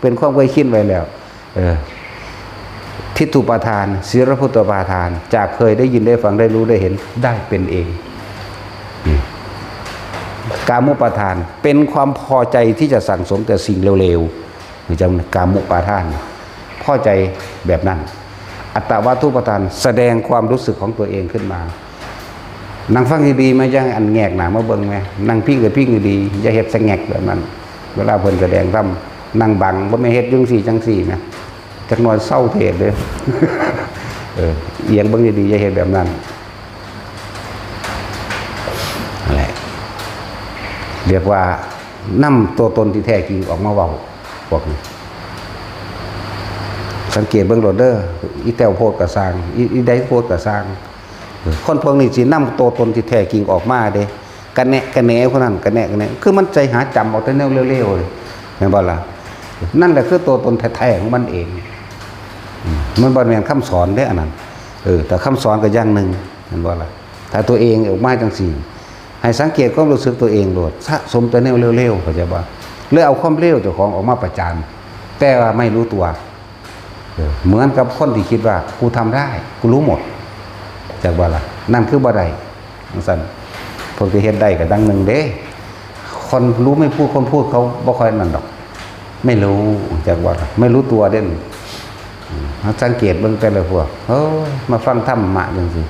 ເປັນຄວາມເຄີຍຊິນໄວ້ແລ້ວ. ເອີ ທິດຖຸປາທານ ສີລະພຸດຕະປາທານ ຈາກເຄີຍໄດ້ຍິນໄດ້ຟັງ ໄດ້ຮູ້ໄດ້ເຫັນ ໄດ້ເປັນເອງ. ອືມ ກາມຸປາທານ ເປັນຄວາມພໍໃຈທີ່ຈະສັງສົມແຕ່ສິ່ງເລວໆ ຄືຈັ່ງກາມຸປາທານ ພໍໃຈແບບນັ້ນ. ອັດຕະວັດຖຸປາທານ ສະແດງຄວາມຮູ້ສຶກຂອງຕົວເອງຂຶ້ນມາ. ນັ່ງຟັງດີໆ ມາຢ່າງອັນແງກໜ້າມາເບິ່ງແມ ນັ່ງພິງກໍພິງດີໆ ຢ່າເຮັດສະແງກແບບນັ້ນ. ເວລາເພິ່ນສະແດງທຳ ນັ່ງບັງ ບໍ່ແມ່ນເຮັດຈັ່ງຊີ້ຈັ່ງຊີ້ນະ ຈັກໜ້ອຍເຊົາເທດເດີ້. ເອີ ອຽງເບິ່ງດີໆ ຢ່າເຮັດແບບນັ້ນ. ນັ້ນແຫຼະ ຮຽກວ່ານຳຕົວຕົນທີ່ແທ້ຈິງອອກມາເວົ້າ ພວກນີ້. ສັງເກດເບິ່ງໂລດເດີ້ ອີແຕ້ວໂພດກໍຊ່າງ ອີ ອີໃດໂພດກໍຊ່າງ ເອີ ຄົນພວກນີ້ຊິນຳຕົວຕົນທີ່ແທ້ຈິງອອກມາເດ້. ກະແນະກະແໜຜູ້ນັ້ນ ກະແນະກະແໜ ຄືມັນໃຈຫາຈຳເອົາແຕ່ແນວເລວໆເລີຍ ແມ່ນບໍ່ລະ? ນັ້ນແຫຼະຄືຕົວຕົນແທ້ໆຂອງມັນເອງ. ອືມ ມັນບໍ່ແມ່ນຄຳສອນເດ້ອັນນັ້ນ. ເອີ ແຕ່ຄຳສອນກໍຢ່າງໜຶ່ງ ແມ່ນບໍ່ລະ? ຖ້າຕົວເອງອອກມາຈັ່ງຊີ້ ໃຫ້ສັງເກດຄວາມຮູ້ສຶກຕົວເອງໂລດ ສະສົມແຕ່ແນວເລວໆ ເຂົ້າໃຈບໍ່? ເລີຍເອົາຄວາມເລວເຈົ້າຂອງອອກມາປະຈານ ແຕ່ວ່າໄມ່ຮູ້ຕົວ. ເອີ ເໝືອນກັບຄົນທີ່ຄິດວ່າ ກູທຳໄດ້ ກູຮູ້ໝົດ ຈັກວ່າລະ ນັ້ນຄືບໍ່ໄດ້ ຈັ່ງຊັ້ນ. ພວກທີ່ເຮັດໄດ້ກໍດັ່ງໜຶ່ງເດ້ ຄົນຮູ້ໄມ່ພູດ ຄົນພູດເຂົາບໍ່ຄ່ອຍນັ້ນດອກ ໄມ່ຮູ້ ຈັກວ່າລະ ໄມ່ຮູ້ຕົວເດ້. ອືມ ເຮົາສັງເກດເບິ່ງແຕ່ລະພວກ ໂອ້ຍ ມາຟັງທຳມະຈັ່ງຊີ້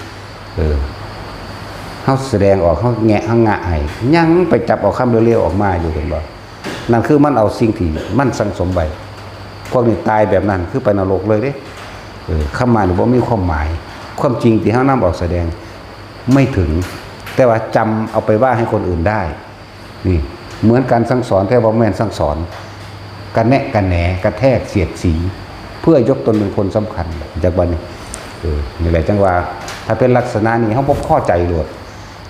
ເອີ ເຮົາສະແດງອອກ ເຮົາແງະ ເຮົາງະໃຫ້ ຍັງໄປຈັບເອົາຄຳເລວໆອອກມາຢູ່ ເຫັນບໍ່? ນັ້ນຄືມັນເອົາສິ່ງທີ່ມັນສັງສົມໄວ້. ພວກນີ້ຕາຍແບບນັ້ນຄືໄປນະລົກເລີຍເດ້. ເອີ ທຳມະນີ້ບໍ່ມີຄວາມໝາຍ. ຄວາມຈິງທີ່ເຮົານຳອອກສະແດງໄມ່ເຖິງ ແຕ່ວ່າຈຳເອົາໄປວ່າໃຫ້ຄົນອື່ນໄດ້. ນີ້ເໝືອນການສັ່ງສອນ ແຕ່ບໍ່ແມ່ນສັ່ງສອນ ກະແນະກະແໜ ກະແທກສຽດສີ ເພື່ອຍົກຕົນເປັນຄົນສຳຄັນ ຈັກບັດນີ້. ເອີ ນີ້ແຫຼະ ຈັ່ງວ່າ ຖ້າເປັນລັກສະນະນີ້ ເຮົາບໍ່ພໍໃຈໂລດ.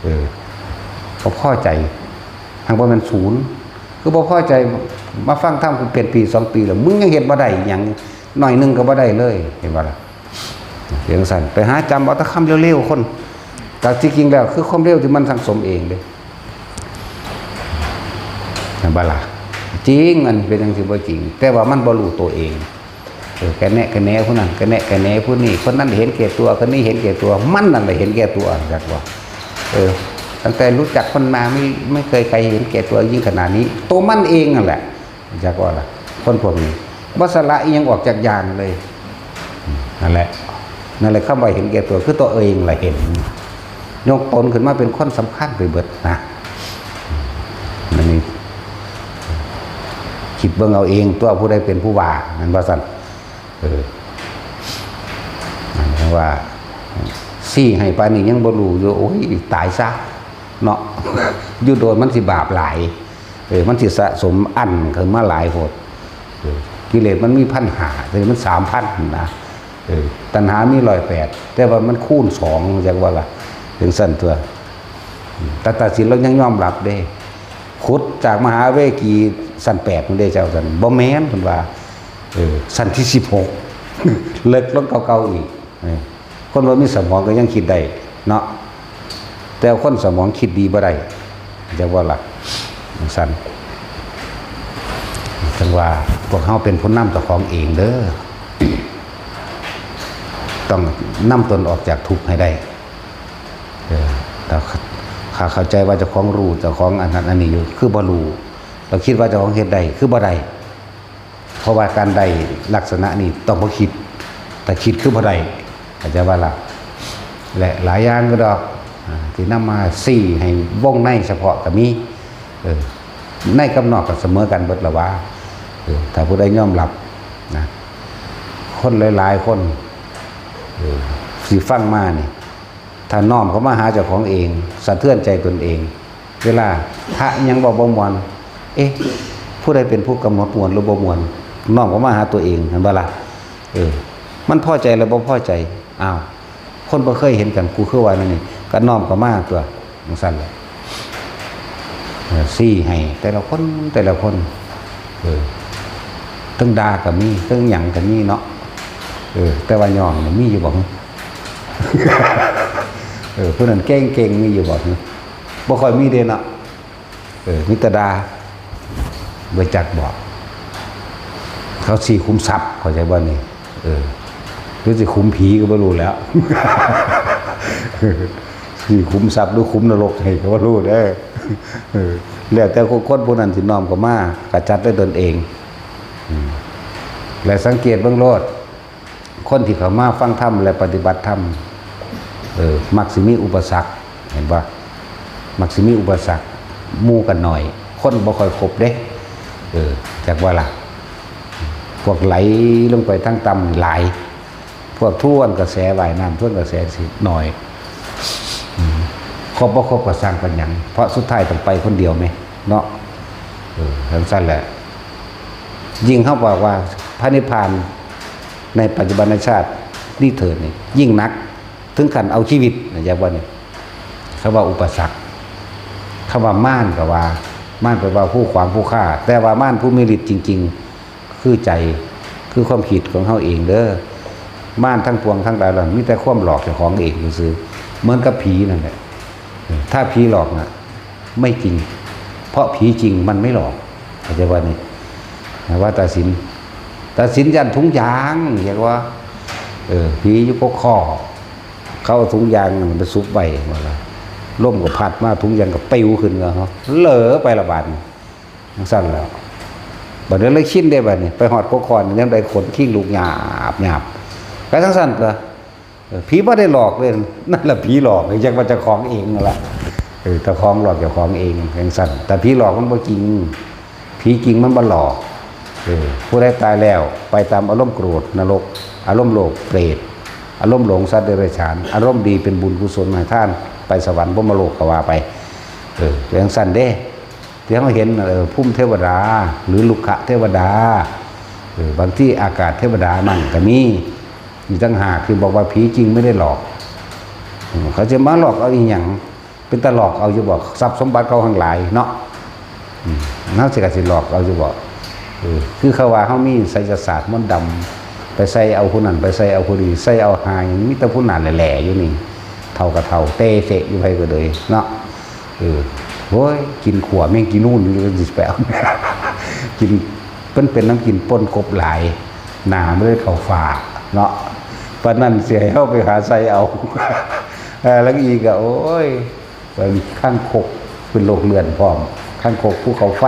ເອີ ບໍ່ພໍໃຈ ຫາກບໍ່ແມ່ນສູນ ຄືບໍ່ພໍໃຈ ມາຟັງທຳເປັນປີສອງປີແລ້ວ ມຶງຍັງເຮັດບໍ່ໄດ້ອີ່ຫຍັງໜ້ອຍໜຶ່ງກໍບໍ່ໄດ້ເລີຍ ເຫັນບໍ່ລະ? ເປັນຈັ່ງຊັ້ນ ໄປຫາຈຳເອົາແຕ່ຄຳເລວໆຄົນ ແຕ່ທີ່ຈິງແລ້ວຄືຄວາມເລວທີ່ມັນສັງສົມເອງເດ້ ເຫັນບໍ່ລະ? ຈິງ ອັນເປັນຫຍັງຊິບໍ່ຈິງ? ແຕ່ວ່າມັນບໍ່ຮູ້ໂຕເອງ. ເອີ ກະແນະກະແໜຜູ້ນັ້ນ ກະແນະກະແໜຜູ້ນີ້ ຄົນນັ້ນເຫັນແກ່ຕົວ ຄົນນີ້ເຫັນແກ່ຕົວ ມັນນັ້ນລະເຫັນແກ່ຕົວ ຈັກວ່າ. ເອີ ຕັ້ງແຕ່ຮູ້ຈັກມັນມາ ໄມ່ ໄມ່ເຄີຍໃຄເຫັນແກ່ຕົວຍິ່ງຂະໜາດນີ້ ໂຕມັນເອງນັ້ນແຫຼະ ຈັກວ່າລະ. ຄົນພວກນີ້ບໍ່ສະຫຼະອີ່ຫຍັງອອກຈັກຢ່າງເລີຍ. ນັ້ນແຫຼະ ນັ້ນແຫຼະ ຄຳວ່າເຫັນແກ່ຕົວ ຄືຕົວເອງລະເຫັນ ຍົກຕົນຂຶ້ນມາເປັນຄົນສຳຄັນໄປເບິດນະ. ອັນນີ້ຄິດເບິ່ງເອົາເອງຕົວະ ຜູ້ໃດເປັນຜູ້ວ່າ ແມ່ນບໍ່ຊັ້ນ? ເອີ ອັນນີ້ວ່າຊີ້ໃຫ້ປານນີ້ຍັງບໍ່ຮູ້ຢູ່ ໂອ້ຍ ຕາຍຊະເນາະ ຢູ່ໂດນມັນຊິບາບຫຼາຍ. ເອີ ມັນຊິສະສົມອັນຂຶ້ນມາຫຼາຍໂພດ. ເອີ ກິເລດມັນມີພັນຫ້າ ແຕ່ນີ້ມັນສາມພັນນະ. ເອີ ຕັນຫາມີຮ້ອຍແປດ ແຕ່ວ່າມັນຄູນສອງ ຈັ່ງວ່າລະ ຈັ່ງຊັ້ນຕົວະ. ອືມ ແຕ່ຕາສິນລາວຍັງຍອມຮັບເດ້ ຂຸດຈາກມະຫາເວກີຊັ້ນແປດພຸ້ນເດ້ ເຈົ້າຊັ້ນ ບໍ່ແມ່ນ ເພິ່ນວ່າ ເອີ ຊັ້ນທີສິບຫົກ ເລິກລົງກວ່າເກົ່າອີກ. ເອີ ຄົນບໍ່ມີສະໝອງກໍຍັງຄິດໄດ້ເນາະ ແຕ່ຄົນສະໝອງຄິດດີບໍ່ໄດ້ ຈັກວ່າລະ ຈັ່ງຊັ້ນ. ຈັ່ງວ່າພວກເຮົາເປັນຜູ້ນຳເຈົ້າຂອງເອງເດີ ຕ້ອງນຳຕົນອອກຈາກທຸກໃຫ້ໄດ້. ເອີ ຖ້າ ຖ້າເຂົ້າໃຈວ່າເຈົ້າຂອງຮູ້ ເຈົ້າຂອງອັນນັ້ນອັນນີ້ຢູ່ ຄືບໍ່ຮູ້ ແລ້ວຄິດວ່າເຈົ້າຂອງເຮັດໄດ້ ຄືບໍ່ໄດ້. ເພາະວ່າການໄດ້ລັກສະນະນີ້ຕ້ອງບໍ່ຄິດ ຖ້າຄິດຄືບໍ່ໄດ້ ເຂົ້າໃຈວ່າລະ ແລະ ຫຼາຍຢ່າງຢູ່ດອກ ອາ ທີ່ນຳມາຊີ້ໃຫ້ວົງໃນສະເພາະກໍມີ ເອີ ໃນກັບນອກກໍສະເໝີກັນເບິດລະວ່າ ເອີ ຖ້າຜູ້ໃດຍອມຮັບນະ ຄົນຫຼາຍໆຄົນ ເອີ ທີ່ຟັງມານີ້ ຖ້ານ້ອມເຂົ້າມາຫາເຈົ້າຂອງເອງ ສະເທືອນໃຈຕົນເອງ ເວລາພະອີ່ຫຍັງເວົ້າບໍ່ມ່ວນ ເອະ ຜູ້ໃດເປັນຜູ້ກຳນົດມ່ວນຫຼືບໍ່ມ່ວນ? ນ້ອມເຂົ້າມາຫາຕົວເອງ ແມ່ນບໍ່ລະ? ເອີ ມັນພໍໃຈຫຼືບໍ່ພໍໃຈ? ອ້າວ ຄົນບໍ່ເຄີຍເຫັນກັນ ກູຄືວ່າແນວນີ້ ກໍນ້ອມເຂົ້າມາຕົວະ ຈັ່ງຊັ້ນແຫຼະ. ເອີ ຊີ້ໃຫ້ແຕ່ລະຄົນ ແຕ່ລະຄົນ ເອີ ເຖິງດ່າກໍມີ ເຖິງຫຍັງກໍມີເນາະ. ເອີ ແຕ່ວ່າຍ້ອງນີ້ມີຢູ່ບໍ່? ເອີ ຜູ້ນັ້ນເກັ່ງໆ ມີຢູ່ບໍ່? ບໍ່ຄ່ອຍມີເດ້ເນາະ. ເອີ ມີແຕ່ດ່າ ບໍ່ຈັກບໍ? ເຂົາຊີ້ຂຸມຊັບ ເຂົ້າໃຈບໍ່ນີ້? ເອີ ຫຼືຊິຂຸມຜີກໍບໍ່ຮູ້ແລ້ວ ຊີ້ຂຸມຊັບຫຼືຂຸມນະລົກໃຫ້ກໍບໍ່ຮູ້ເດີ. ເອີ ແລ້ວແຕ່ຄົນຜູ້ນັ້ນຊິນ້ອມເຂົ້າມາ ກະຈັດດ້ວຍຕົນເອງ. ອືມ ແລະ ສັງເກດເບິ່ງໂລດ ຄົນທີ່ເຂົ້າມາຟັງທຳ ແລະ ປະຕິບັດທຳ ເອີ ມັກຊິມີອຸປະສັກ ເຫັນບໍ່? ມັກຊິມີອຸປະສັກ ໝູ່ກໍໜ້ອຍ ຄົນບໍ່ຄ່ອຍຄົບເດ້. ເອີ ຈັກວ່າລະ ພວກໄຫຼລົງໄປທາງຕ່ຳຫຼາຍ ພວກທວນກະແສ ວ່າຍນ້ຳທວນກະແສຊິໜ້ອຍ. ອືມ ຄົບບໍ່ຄົບກໍຊ່າງປານຫຍັງ ເພາະສຸດທ້າຍຕ້ອງໄປຄົນດຽວແມະເນາະ. ເອີ ຈັ່ງຊັ້ນແຫຼະ ຍິ່ງເຮົາບອກວ່າພະນິບພານໃນປັດຈຸບັນນະຊາດນີ້ເຖີ້ນີ້ ຍິ່ງໜັກ ເຖິງຂັ້ນເອົາຊີວິດນະ ຢ່າວ່ານີ້. ຄຳວ່າອຸປະສັກ ຄຳວ່າມານກໍວ່າ ມານແປວ່າຜູ້ຂວາງຜູ້ຂ້າ ແຕ່ວ່າມານຜູ້ມີລິດຈິງໆ ຄືໃຈ ຄືຄວາມຄິດຂອງເຮົາເອງເດີ. ມານທັງປວງທັງຫຼາຍເຫຼົ່ານັ້ນ ມີແຕ່ຄວາມຫຼອກເຈົ້າຂອງເອງຊື່ໆ ເໝືອນກັບຜີນັ້ນແຫຼະ. ຖ້າຜີຫຼອກນະ ໄມ່ຈິງ ເພາະຜີຈິງມັນໄມ່ຫຼອກ ເຂົ້າໃຈບໍ່ນີ້? ວ່າຕາສິນ ຕາສິນຢ້ານຖົງຢາງ ຮຽກວ່າ ເອີ ຜີຢູ່ກົກຄໍ້ ເຂົາເອົາຖົງຢາງນັ້ນໄປສຸກໄວ້ ວ່າລະ ລົມກໍພັດມາ ຖົງຢາງກໍປິວຂຶ້ນ ກໍເລີໄປລະບາດນີ້. ຈັ່ງຊັ້ນແຫຼະ ບາດນີ້ເລີຍຊິນເດ້ ບາດນີ້ໄປຮອດກົກຄໍ້ ຍາມໃດຂົນຄີງລຸກຫຍາບໆ ກໍຈັ່ງຊັ້ນຕົວະ. ເອີ ຜີບໍ່ໄດ້ຫຼອກເດ້ ນັ້ນລະຜີຫຼອກ ຈັກວ່າເຈົ້າຂອງເອງນັ້ນລະ. ເອີ ເຈົ້າຂອງຫຼອກເຈົ້າຂອງເອງ ຈັ່ງຊັ້ນ. ແຕ່ຜີຫຼອກມັນບໍ່ຈິງ ຜີຈິງມັນບໍ່ຫຼອກ. ເອີ ຜູ້ໃດຕາຍແລ້ວໄປຕາມອາລົມໂກຣດ ນະລົກ ອາລົມໂລບ ເປຣດ ອາລົມຫຼົງ ສັດເດຍລະສານ ອາລົມດີເປັນບຸນກຸສົນໃຫ້ທານ ໄປສະຫວັນ ພົມມະໂລກກໍວ່າໄປ. ເອີ ຈັ່ງຊັ້ນເດ້. ທີ່ເຮົາເຫັນ ເອີ ພູມເທວະດາ ຫຼື ລຸກຂະເທວະດາ ເອີ ບາງທີອາກາດເທວະດາມັນກໍມີ ມີຕ່າງຫາກທີ່ບອກວ່າຜີຈິງໄມ່ໄດ້ຫຼອກ. ເອີ ເຂົາຈະມາຫຼອກເອົາອີ່ຫຍັງ? ເປັນຕາຫຼອກເອົາຢູ່ບໍ? ຊັບສົມບັດເຂົາຫັ້ນຫຼາຍເນາະ. ອືມ ເຮົາຊິກະຊິຫຼອກເອົາຢູ່ບໍ? ເອີ ຄືເຂົາວ່າເຮົາມີໄສຍະສາດມົນດຳ ໄປໃສ່ເອົາຜູ້ນັ້ນ ໄປໃສ່ເອົາຜູ້ນີ້ ໃສ່ເອົາຫາ ມີແຕ່ຜູ້ນັ້ນແຫຼະ ແຫຼະຢູ່ນີ້ ເຖົ້າກະເຖົ້າ ເຕະເສະຢູ່ໃຜກໍເລີຍເນາະ. ເອີ ໂອ້ຍ ກິນຂົ້ວແມງກີນູນຢູ່ ຊິໄປເອົາ ກິນ ເພິ່ນເປັນນຳກິນປົນກົບຫຼາຍ ໜ້າມັນເລີຍເຂົ້າຝ້າເນາະ. ປານນັ້ນຊິໃຫ້ເຮົາໄປຫາໃສ່ເອົາ ເອີ ລາງອີກະ ໂອ້ຍ ເບິ່ງຄາງຄົກເປັນໂລກເລື່ອນພ້ອມ ຄາງຄົກພູເຂົາໄຟ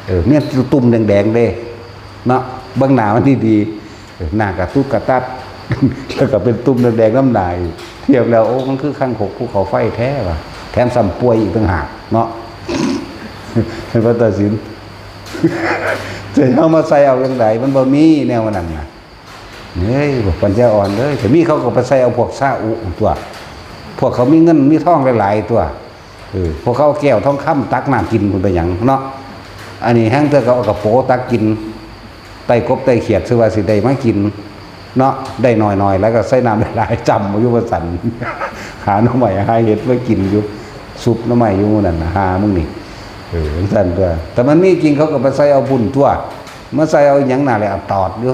ເອີ ມີຕຸ່ມແດງໆເດ້ເນາະ ເບິ່ງໜ້າມັນດີໆ. ເອີ ໜ້າກະຕຸດກະຕັດ ແລ້ວກໍເປັນຕຸ່ມແດງໆນຳໜ້າອີກ. ທຽບແລ້ວ ໂອ້ ມັນຄືຄາງຄົກພູເຂົາໄຟແທ້ວ່າ ແຖມຊ້ຳປ່ວຍອີກຕ່າງຫາກເນາະ. ເຫັນບໍ່ ຕາສິນ? ຈະເອົາມາໃສ່ເອົາຈັ່ງໃດ? ມັນບໍ່ມີແນວນັ້ນນະ. ເອີຍ ພວກປັນຍາອ່ອນເອີຍ ຖ້າມີເຂົາກໍໄປໃສ່ເອົາພວກຊາອຸຕົວະ, ພວກເຂົາມີເງິນມີທອງຫຼາຍໆຕົວະ. ເອີ ພວກເຂົາແກ້ວທອງຄຳຕັກນ້ຳກິນພຸ້ນໄປຫຍັງເນາະ. ອັນນີ້ຫາງເທື່ອກໍເອົາກະໂປຕັກກິນ ໄຕ້ກົບໄຕ້ຂຽດ ຊື່ວ່າຊິໄດ້ມາກິນເນາະ, ໄດ້ໜ້ອຍໆ ແລ້ວກໍໃສ່ນ້ຳຫຼາຍໆ ຈ້ຳຢູ່ວ່າຊັ້ນ. ຫາໜໍ່ໄມ້ຫາເຫັດມາກິນຢູ່ ຊຸບໜໍ່ໄມ້ຢູ່ມື້ນັ້ນນະ ຫາມື້ນີ້. ເອີ ຈັ່ງຊັ້ນຕົວະ. ຖ້າມັນມີຈິງ ເຂົາກໍໄປໃສ່ເອົາບຸນຕົວະ, ມາໃສ່ເອົາຫຍັງນັ້ນແຫຼະ ອາຕອດຢູ່.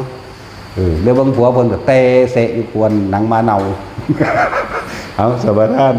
ເອີ ແລ້ວເບິ່ງຜົວເພິ່ນກໍແຕ່ເສະຢູ່ ກວນໜັງໝາເນົ່າ. ເອົາ ສະປະທານ